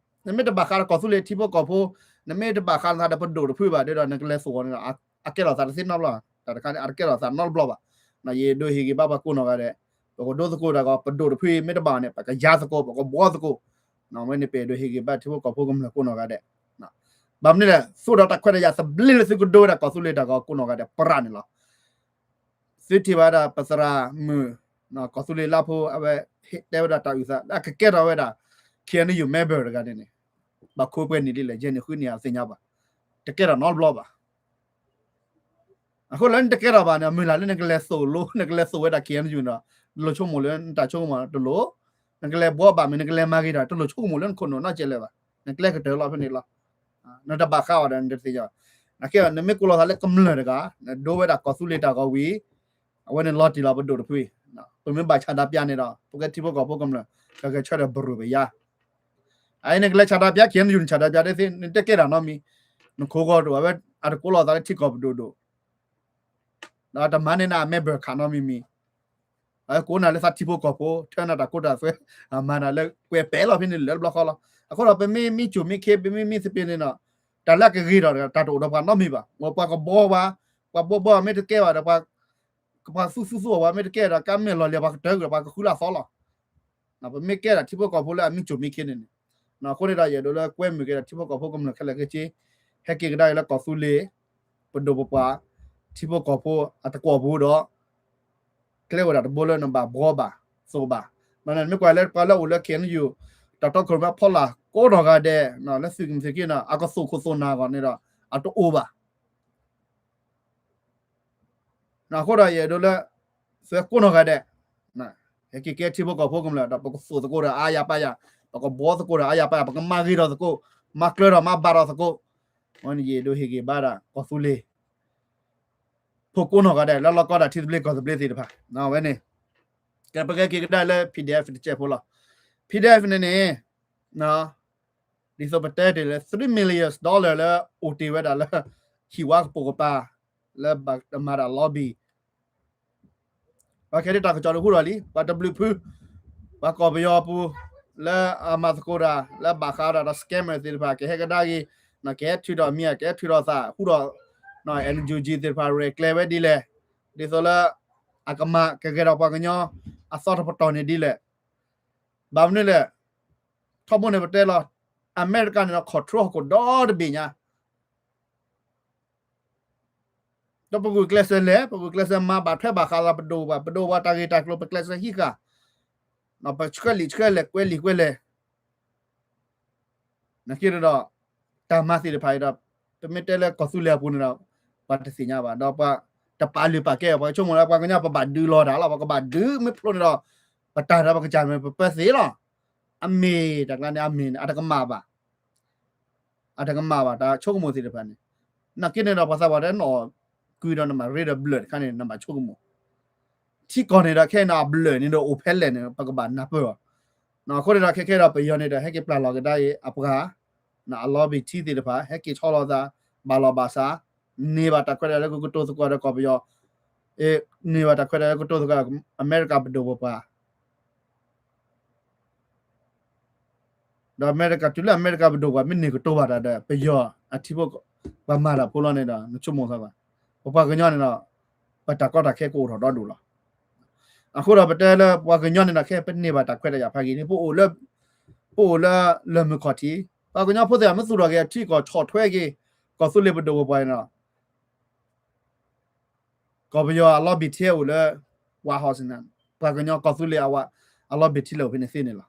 ဘၣ်ဃးဒီးကီၢ်သူလ့ၤထံဖိကီၢ်ဖိ, နမ့ၢ်တဘၣ်ဃးနသးဒီးပဒိၣ်တဖုဘၣ်ဒီး နကလဲၤသိၣ်အီၤန့ၣ်ဒီး အကဲထီၣ်သးတသ့နီတဘျီ, တၢ်တခါန့ၣ် အတကဲထီၣ်သးနီတဘျီဘၣ်. ယအဲၣ်ဒိးဟ့ၣ်ဂံၢ်ဘါပှၤကိးနီၢ်ဂၤဒဲး, ပကဒိသကိးတၢ်ဂီၤ ပဒိၣ်တဖုမ့ၢ်တဘၣ်န့ၣ် ပကယၤသကိး ပကဘှီသကိး, အဝဲန့ၣ်ပအဲၣ်ဒိးဟ့ၣ်ဂံၢ်ဘါထံဖိကီၢ်ဖိကမျၢၢ်ကိးနီၢ်ဂၤဒဲး. ဘၣ်မနုၤလဲၣ်, သိးဒီးတၢ်ခွဲးတၢ်ယာ်သဘျ့လၢသုကဒိဝဲဒၣ်ကီၢ်သူလ့ၤတၢ်ဂီၤကိးနီၢ်ဂၤဒဲး ပရၣ်န့ၣ်လီၤ. သုထံၣ်ဘၣ်ဒၣ်ပသရၣ်မုၣ် ကီၢ်သူလ့ၤလါဖိ အဝဲတဲဝဲဒၣ်တၢ်အုၣ်သး လၢအကကဲထီၣ်ဝဲဒၣ် KNU member တဂၤန့ၣ်န့ၣ်, ဘၣ်ခိးပှဲၤနံၣ်ဒ်လဲၣ် ယဲၢ်နံၣ်ဃုနံၣ် အသ့ၣ်ညါဘၣ်, တကဲထီၣ်နီတဘျီဘၣ်. အဃိလၢနတကဲထီၣ်ဘၣ်န့ၣ် အမုၢ်လၢ်လၢနကလဲၤသိၣ်လိ နကလဲၤသိၣ်ဝဲဒၣ် KNU န့ၣ်ဒီး တလိၣ်ဆိကမိၣ်လၢနတၢ်ဆိကမိၣ်တလိၣ်, နကလဲၤဘှီဘၣ်မ့ၢ် နကလဲၤမၤဂ့ၤတၢ် တလိၣ်ဆိကမိၣ်လၢနခိၣ်နူာ်နီတစဲးလၢၤဘၣ်, နကျဲကတၢၢ်လီၤဖဲန့ၣ်လီၤ. နတဘၣ်ဃးအီၤဒီးနတသ့ၣ်ညါဘၣ်. နကဲ နမ့ၢ်ကိးလီၤသးလၢကမျၢၢ်တဂၤ နဒိဝဲဒၣ်ကီၢ်သူလ့ၤတၢ်ဂီၤဝံၤ အဝဲန့ၣ်လီၤတံၢ်လီၤပဒိၣ်တဖုအံၤ, ပမ့ၢ်ဘၣ်ဆန္ဒပြန့ၣ်ဒီး ပကဲထံဖိကီၢ်ဖိကမျၢၢ် ကဂဲၤဆၢထၢၣ်ပရူၢ်ပယါ, အအံၤနကလဲၤဆန္ဒပြ KNU နဆန္ဒပြဒ်သ့ နတကဲတၢ်နီတမံၤ, နခိးဂီၤတအိၣ် အဝဲအတကိးလီၤသးလၢထံကီၢ်ပဒိၣ်ဒိၣ် ဒီးတမၤန့ၢ်နၤအ member card နီတမံၤမံၤ, အဝဲကိးနၤလၢသးထံဖိကီၢ်ဖိ ထၢနၤတၢ်ကိးတၢ်သွဲ, မၤနၤလၢကွဲးပဲာ်လီၤဖဲန့ၣ်လၢတဘျီဃီလီၤ. အဃိဒီးပမ့ၢ်မံစိၤမံခ့ ပမ့ၢ်မံသပ့ၤန့ၣ်ဒီး တၢ်လၢအကဂ့ၤထီၣ်တဂၤ တၢ်တအိၣ်ဒီးပှၤနီတမံၤဘၣ်. ပှၤကဘှီပှၤ, ပှၤဘှီဘှီမ့ၢ်တကဲဘၣ်ဒီး ပှၤသူသူသူအီၤ ပှၤမ့ၢ်တကဲဒီး ကါမ့ၢ်လီၤလံၤ ပှၤကတၢၢ်ကွံာ်ဒီး ပှၤကဃုလၢအသီလီၤ. ပမ့ၢ်ကဲဒၣ်ထံဖိကီၢ်ဖိလၢအမံစိၤမံခ့န့ၣ်န့ၣ်, အဃိန့ၣ်ဒီး ယအဲၣ်ဒိးလၢကွဲမုာ်က့ၤဒီးထံဖိကီၢ်ဖိကမျၢၢ်ခဲလၢာ်ခဲဆ့, ဟဲက့ၤကဒါက့ၤလၢကီၢ်သူလ့ၤ ပဒိၣ်ပပှၢ် ထံဖိကီၢ်ဖိအတကွီၢ်ပူၤဒီး ကျဲအိၣ်ဒၣ်တဘိလၢနဘၣ်ဘှီဘၣ်သိးဘၣ်. မ့ၢ်န့ၣ်မ့ၢ်ကွၢ်လၢပှၤလၢအိၣ်လၢ KNU တၢ်တီခိၣ်ရိၣ်မဲဖီလာ်ကိးနီၢ်ဂၤဒဲး လၢသုးက့ၢ်မုၢ်သုးက့ၢ်န့ၣ် အကသိၣ်ခိၣ်သိၣ်နၢ်အဂီၢ်န့ၣ်ဒီး အတအိၣ်ဘၣ်. အဃိဒီးယအဲၣ်ဒိးလၢ သုကိးနီၢ်ဂၤဒဲး ဟဲက့ၤကဲထံဖိကီၢ်ဖိကမျၢၢ်ဒီး ပကသိၣ်သကိးဒီးအါယၤပါယၤ, ပကဘှီသကိးဒီးအါယၤပါယၤ, ပကမၤဂ့ၤထီၣ်သကိး, မၤကျၢၤထီၣ်မၤဘၣ်ထီၣ်သကိး, အဝဲန့ၣ်ယအဲၣ်ဒိးဟ့ၣ်ဂံၢ်ဘါဒၣ်ကီၢ်သူလ့ၤ ဖိကိးနီၢ်ဂၤဒဲး လၢလီၢ်ကီဒၣ်ထံသဘျ့ကီၢ်သဘျ့သ့ၣ်တဖၣ် အဝဲန့ၣ် ကဲပကဲက့ၤကဒါလၢ PDF တစဲးဖိလီၤ. PDF န့ၣ်န့ၣ် ဒ်သိးပတဲတ့ၢ်လၢ three million dollar လၢအိၣ်တ့ၢ်ဝဲဒၣ်လၢ ဟံၣ်ဝါကပိာ်ကပၤ လၢဘၣ်တမၤတၢ် lobby ပှၤခဲဒ်တၢ်ကစီၣ်တဟူထီၣ်လံ ပှၤတဘျုးဖု ပှၤကီၢ်ပယီၤပူၤ လၢအမၤသကိးတၢ် လၢဘၣ်ဃးဒီး scammer သ့ၣ်တဖၣ် ကဟဲကဒါက့ၤ ကဟဲထုးထီၣ်မံၤ ကဟဲထုးထီၣ်သး ဟူဒီး NUG သ့ၣ်တဖၣ် ရဲၣ်ကျဲၤဝဲဒ်လဲၣ်, ဒ်သိးလၢ အကမၣ်ကဂဲၤထီၣ်ပှၤကညီ အသီတပတီၢ်န့ၣ်ဒ်လဲၣ်. ဘၣ်မနုၤလဲၣ်, ထီဘိန့ၣ်ပတဲလီၤ, အမဲရကၤန့ၣ်ဒီး control ဟီၣ်ခိၣ်ဒီတဘ့ၣ်ညါ ဒီးပဂုာ်ကျဲးစၢးလဲၤ ပဂုာ်ကျဲးစၢးမၤဘၣ်ထွဲဘၣ်ဃးလီၤ ပဒိၣ်ပပှၢ် ပဒိၣ်ပပှၢ်တၢ်ဂ့ၢ်တၢ်ကျိၤ ပကျဲးစၢးဟံးဃာ် ပဆှၢလံာ်ဆှၢလဲၢ် ကွဲးလံာ်ကွဲးလဲၢ် နာ်က့ဒီး တၢ်မၤသ့ၣ်တဖၣ်အံၤဒီး ပမ့ၢ်တဲလၢကီၢ်သူလ့ၤအပူၤန့ၣ်ဒီး ပှၤတသ့ၣ်ညါဘၣ် ဒီးပှၤတပာ်လုၢ်ပာ်ကဲ ပှၤကဆိကမိၣ်လၢပှၤကညီပဘၣ်ဒုးလီၤတၢ်လီၤ ပကဘၣ်ဒုးမ့ၢ်ဖျိန့ၣ်ဒီး ပတၢ်ဒီးပကစၢ်မ့ၢ်ပပၢသ့လီၤ. အမ့ၢ်တၢ်ကျါန့ၣ် အမ့ၢ်န့ၣ် အတကမၣ်ဘၣ် အတကမၣ်ဘၣ် တၢ်ဆိကမိၣ်သ့ၣ်တဖၣ်န့ၣ် နာ်က့န့ၣ်ဒီး ပှၤသးပှၢ်တဲနီၣ် ကွံာ်ဒီးနဘၣ်ရ့ဒီးဘျၢၣ်တခါန့ၣ် နဘၣ်ဆိကမိၣ် ထံကီၢ်န့ၣ်ဒီး ခဲအံၤန့ၣ် အဘျၢၣ်န့ၣ်ဒီး အိၣ်ဖဲလဲၣ်န့ၣ် ပကဘၣ်နၢ်ပၢၢ်အီၤ. အဃိန့ၣ်ဒီး ခဲခဲဒီး ပယီၤန့ၣ်ဒီး ဟဲက့ၤပျၢ်လီၤကဒါအံၤ အပှၤ အ lobby ထံသ့ၣ်တဖၣ် ဟဲက့ၤဆီလီၤသး ဘၣ်လီၢ်ဘၣ်စး န့ၢ်ဘၣ်တၢ်ခွဲးတၢ်ယာ်လၢကကတိၤသကိးဒီးကီၢ်ပယီၤ န့ၢ်ဘၣ်တၢ်ခွဲးတၢ်ယာ်လၢကတိၤသကိးဒီး အမဲရကၤပဒိၣ်ပပှၢ် ဒီးအမဲရကၤ တုၤလၢအမဲရကၤပဒိၣ်ပှၤမ့ၢ်န့ၢ်ကတိၤဘၣ်တၢ်ဒီး ပယီၤအထံဖိ ပှၤမၤတၢ်ဖိလီၤန့ၣ်ဒီး နဆိကမိၣ်သးဘၣ်. ပပှၤကညီန့ၣ်ဒီး ပတၢ်ကီတၢ်ခဲကအိၣ်ထီၣ်ဒီဒူၣ်လီၤ. အဃိဒီးပတဲလၢပှၤကညီန့ၣ်ဒီး ခဲပန့ၢ်ဘၣ်တၢ်ခွဲးတၢ်ယာ်ဖးဂ့ၤန့ၣ် ပအိၣ်လၢ ပအိၣ်လၢလၢၢ်မုၢ်ခီၣ်ထံး, ပှၤကညီဖိသ့ၣ်တဖၣ်မ့ၢ်သူၣ်ထီၣ်က့ၤအထံအကီၢ် ဆီၣ်ထွဲက့ၤ ကီၢ်သူလ့ၤပဒိၣ်ပပှၢ်န့ၣ်ဒီး ကီၢ်ပယီၤအလီဘံၣ်ထံအိၣ်လၢ White House န့ၣ်, ပှၤကညီကီၢ်သူလ့ၤအဝဲ အလီဘံၣ်ထံလၢအိၣ်ဖဲန့ၣ်သ့န့ၣ်လီၤ.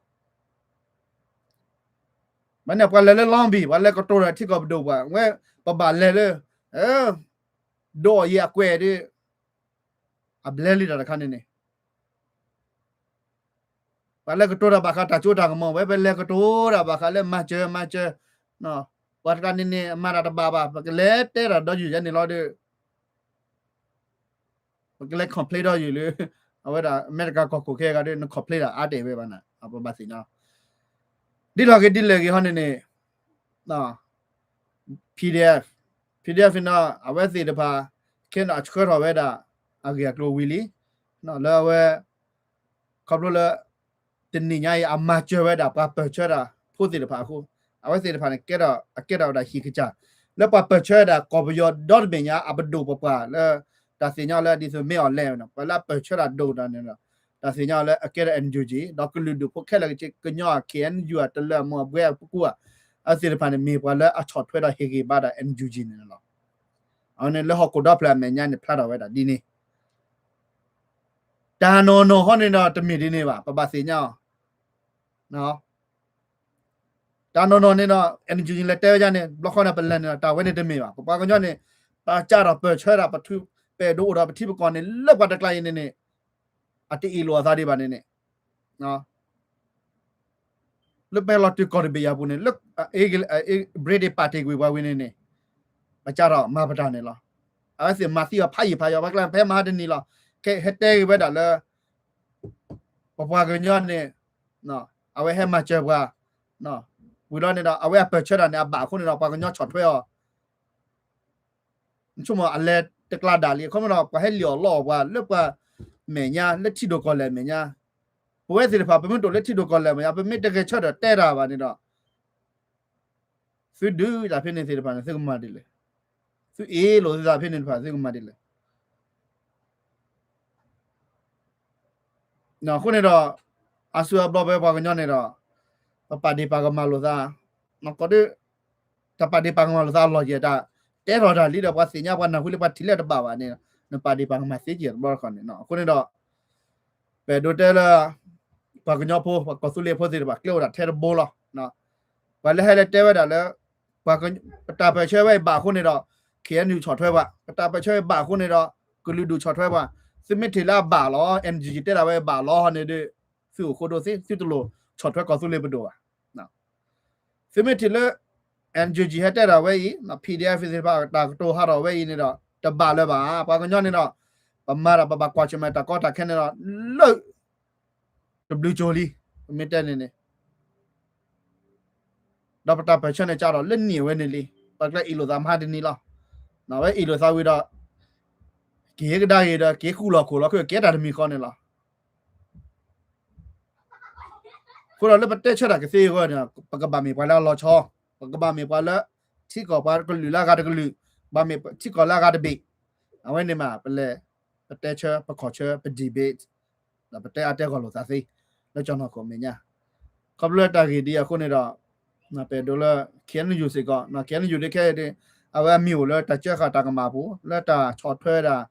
မ့ၢ်န့ၣ် ပှၤလဲၤလၢ Long Beach, ပှၤလဲၤကတိၤဒီးထံကီၢ်ပဒိၣ်ပှၤ, ဝဲပဘၣ်လဲၤလၢ ဒိးအီၣ်ယံၤအကွဲးဒီး အဘျဲလံတၢ်တခါန့ၣ်န့ၣ် ပှၤလဲၤကတိၤတၢ်ဘၣ်ဃးတၢ်စိတၢ်ကမီၤဝဲ, ပလဲၤကတိၤတၢ်ဘၣ်ဃးလၢမၤစၢၤမၤစၢၤ, ပှၤတဂၤန့ၣ်န့ၣ် အမၤတၢ်တဘၣ်ဘၣ်, ပကလဲၤတဲတၢ်ဒီးယုၢ်ယဲန့ၣ်လီၤဒီး ပကလဲၤ complain ဒီးယုၢ်လၢ အဝဲဒၣ်အမဲရကၤကီၢ်ခိၣ်ခဲဂၤဒီး န complain တၢ်အါတဲာ်ဝဲဘၣ်န့ၣ် ပဘၣ်သ့ၣ်ညါ ဒ်လဲၣ်ဂ့ၤဒ်လဲၣ်ဂ့ၤဟီန့ၣ်န့ၣ် PDF, PDF န့ၣ် အဝဲသ့ၣ်တဖၣ် ခဲန့ၣ်အဆှၢထီၣ်ဝဲဒၣ် အဂ့ၢ်အကျိၤဝံၤလံ လၢအဝဲ ခီဖျိလၢ တနံၤညါအံၤ အမၤစၢၤဝဲဒၣ် ပှၤပၢၢ်ဆၢတၢ်ဖိသ့ၣ်တဖၣ်အဃိ အဝဲသ့ၣ်တဖၣ်န့ၣ် ကဲထီၣ်အကဲထီၣ်ဝဲဒၣ်ဟံၣ်ကစၢ် လၢပှၤပၢၢ်ဆၢဒၣ်ကီၢ်ပယီၤဒီတဘ့ၣ်ညါ အပဒိၣ်ပပှၢ်လၢ တၢ်သ့ၣ်ညါလၢဒ်သိးမ့ၢ်အီၤလဲၣ်န့ၣ် ပှၤလၢအပၢၢ်ဆၢတၢ်ဒိၣ်တၢ်န့ၣ်ဒီး တၢ်သ့ၣ်ညါလၢအကဲထီၣ် NUG ဒီးကလုာ်ဒူၣ်ဖိခဲလၢာ်ကဆ့ ကညီ KNU တလၢအမိၢ်အဘှဲအပကူၣ် အဝဲသ့ၣ်တဖၣ်န့ၣ် မ့ၢ်ပှၤလၢအဆီၣ်ထွဲဒီးဟ့ၣ်ဂံၢ်ဘါဒၣ် NUG န့ၣ်လီၤ. အဝဲန့ၣ်လၢဟီၣ်ခိၣ်ဒီဖျၢၣ်အမဲာ်ညါန့ၣ် ဖျါထီၣ်ဝဲဒၣ်ဒ်န့ၣ် တၢ်နီၢ်နီၢ်ဟီန့ၣ်ဒီး တမ့ၢ်ဒ်န့ၣ်ဘၣ်, ပဘၣ်သ့ၣ်ညါအီၤ တၢ်နီၢ်နီၢ်န့ၣ်ဒီး NUG လဲၤတဲဝဲဒ်န့ၣ် ဘျီဃီန့ၣ် ပလဲၤန့ၣ်ဒီး တၢ်ဝဲန့ၣ်တမ့ၢ်ဘၣ်. ပပှၤကညီန့ၣ် ပကးထီၣ်ပၢၢ်ဆၢဒၣ် ပထူ ပအဲၣ်ဒိးအိၣ်ဒီးပထံပကီၢ်န့ၣ် လၢပှၤတကျါအံၤန့ၣ်န့ၣ် အတအ့ၣ်လိာ်အသးဒံးဘၣ်န့ၣ်န့ၣ် လၢပဟဲလီၤတုၤကီၢ်တဘ့ၣ်အပူၤန့ၣ် လၢ British ပာ်တ့ၢ်ကွံာ်ပှၤဝံၤန့ၣ်န့ၣ် ပကးထီၣ်မၤပတၢ်န့ၣ်လီၤ. အဝဲသ့ၣ်မၤသံအီၤဖးယံာ်ဖးယီၤ ပှၤကျါဖဲမဟါတနံၤလီၤ. ခဲဟဲတဲဂ့ၤဝဲဒၣ်လၢ ပပှၤကညီန့ၣ် အဝဲဟဲမၤစၢၤပှၤ ဝံၤလီၤန့ၣ်ဒီး အဝဲအပၢၢ်ဆၢတၢ်န့ၣ် အဘၣ်အဃိန့ၣ်ဒီး ပှၤကညီဆီၣ်ထွဲအီၤ နဆိကမိၣ်အလဲၤတကျါဒၣ်လံ အခီပညီဒီး ပှၤဟဲလံၣ်အီၣ်လီအီၣ်ပှၤလၢပှၤမဲာ်ညါ လၢထံဒိၣ်ကီၢ်လဲၢ်မဲာ်ညါ, ပဝဲသ့ၣ်တဖၣ် ပမ့ၢ်တအိၣ်လၢထံဒိၣ်ကီၢ်လဲၢ်မဲာ်ညါ ပမ့ၢ်တဂဲၤဆၢထၢၣ်တဲတၢ်ဘၣ်န့ၣ်ဒီး သုဒုးတၢ်ဖဲန့ၣ်သ့ၣ်တဖၣ်န့ၣ် သုကမၤဒ်လဲၣ်, သုအ့ၣ်လိာ်သုသးဖဲန့ၣ်တဖၣ် သုကမၤဒ်လဲၣ်. အဃိန့ၣ်ဒီး အါစုအါဘျီဖဲပှၤကညီန့ၣ်ဒီး ပပာ်ဒ့ၣ်ပာ်ကမၣ်လိာ်သး, ကီးဒုး တၢ်ပာ်ဒ့ၣ်ပာ်ကမၣ်လိာ်သးအလီၢ်ယဲၢ်တၢ် တဲထီၣ်တၢ်လံဒီး ပှၤသ့ၣ်ညါပှၤနၢ်ဟူလၢပှၤထံၣ်လၢတဘၣ်ဘၣ်န့ၣ် နပာ်ဒ့ၣ်ပာ်ကမၣ်သ့က့ၤတဘျီတခီၣ်န့ၣ်. အဃိန့ၣ်ဒီး ပအဲၣ်ဒိးတဲလၢ ပှၤကညီဖိ ပှၤကီၢ်သူလ့ၤဖိသ့ၣ်တဖၣ် ကျဲအိၣ်ဒၣ်ထဲတဘိလီၤ. ပှၤလၢဟဲလၢတဲဝဲဒၣ်လၢ ပတၢ်ပၢၢ်ဆၢဝဲအံၤဘၣ်အဃိန့ၣ်ဒီး KNU ဆီၣ်ထွဲပှၤ, ပတၢ်ပၢၢ်ဆၢဝဲဘၣ်အဃိန့ၣ်ဒီး ကလုာ်ဒူၣ်ဆီၣ်ထွဲပှၤ, သုမ့ၢ်ထံၣ်လၢအဘၣ်လီၤ NUG တဲဒၣ်ဝဲဘၣ်လီၤန့ၣ်ဒီး သုအိၣ်ဃိဒိသ့ သုတလိၣ်ဆီၣ်ထွဲကီၢ်သူလ့ၤပဒိၣ်ဘၣ်. သုမ့ၢ်ထံၣ်လၢ NUG ဟဲတဲဒၣ်ဝဲအံၤ PDF သ့ၣ်တဖၣ်တၢ်ကတိၤဟးထီၣ်ဝဲအံၤန့ၣ်ဒီး တဘၣ်လၢၤဘၣ်. ပှၤကညီန့ၣ်ဒီး ပမၤဒီးပဘၣ်ကွၢ်ဆၢၣ်မဲာ်တၢ်ကီတၢ်ခဲန့ၣ်ဒီး လၢ တဘျုးကၠိလံ ပမ့ၢ်တဲန့ၣ်န့ၣ် ဒီးပတၢ်ပၢၢ်ဆၢန့ၣ် ကးထီၣ်လၢနံၣ်အဝဲန့ၣ်လံ. ပှၤကျဲအ့ၣ်လိာ်သးမဟါတနံၤလီၤ. အဝဲအ့ၣ်လိာ်သးဝံၤဒီး က့ၤကဒါက့ၤဒီး က့ၤဃူလီၢ်ခိၣ်လီၤ ကကဲတၢ်တမံၤဃီန့ၣ်လီၤ. အဃိဒီးလၢပတဲဆၢတၢ်ကသ့အဂီၢ်န့ၣ် ပကဘၣ်မ့ၢ်ပှၤလၢအလီၤဆီ, ပကဘၣ်မ့ၢ်ပှၤလၢ ထံကီၢ်ပှၤကလုာ်လၢအဂၤတကလုာ်, ဘၣ်မ့ၢ်ထံကီၢ်လၢအဂၤတဘ့ၣ်, အဝဲန့ၣ်မး ပလဲၤ ပတဲဆၢ ပခီၣ်ဆၢ ပ debate ဒီးပတဲအါတဲဂီၢ်လိာ်သးသ့ လၢကၠီၣ်နီၢ်ခိၣ်မဲာ်ညါ, ခီဖျိလၢတၢ်ဂ့ၢ်ဒ်အံၤအဃိန့ၣ်ဒီး ပအဲၣ်ဒိးလၢ KNU စ့ၢ်ကီး KNU ဒ်ခဲအံၤဒ် အဝဲအမံၤအိၣ်လၢတၢ်ကၢဃာ်တၢ်ကမၣ်အပူၤ လၢတၢ်ဆီၣ်ထွဲဒၣ်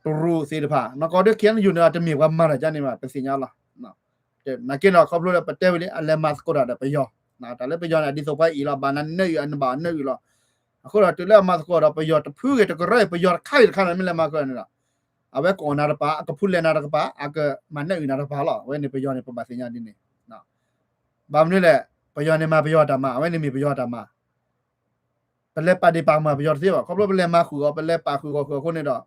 တရူးသ့ၣ်တဖၣ် နီၢ်ကီၢ်ဒ် KNU န့ၣ်ဒီး တမ့ၢ်ပှၤမၤတၢ်ကါန့ၣ်ဘၣ် ပသ့ၣ်ညါလီၤ. နာ်က့ဒီး ခီဖျိလၢပတဲဝဲလံ အလဲၤမၤသကိးတၢ်ဒီးပယီၤ, တၢ်လၢပယီၤန့ၣ် ဒ်သိးပှၤအ့ၣ်လီၤ ဘၣ်နၤနၢအုၣ် အနဘၣ်နၢအုၣ်လီၤ. အဃိဒီးတုၤလၢအမၤသကိးဒီးပယီၤတဖုဂ့ၤတကရၢဂ့ၤ ပယီၤတခါဂ့ၤတခါန့ၣ် မ့ၢ်လဲၤမၤသကိးန့ၣ်ဒီး အဝဲကအိၣ်နၤတပၤ အကဖူလဲၣ်နၤတကပၤ အကမၤနၢအုၣ်နၤတကပၤလီၤ. အဝဲန့ၣ်ပယီၤန့ၣ် ပဘၣ်သ့ၣ်ညါဒ်န့ၣ် ဘၣ်မနုၤလဲၣ် ပယီၤန့ၣ်မၤပယီၤတၢ်မၤ အဝဲန့ၣ်မ့ၢ်ပယီၤတၢ်မၤ ပလဲၤပာ်ဒ့ၣ်ပာ်ကမၣ်ပယီၤတသ့ဘၣ်. ခီဖျိပလဲၤမၤဃုာ်အီၤ ပလဲၤပာ်ဃုာ်ဂီၢ်ဃုာ်အဃိန့ၣ်ဒီး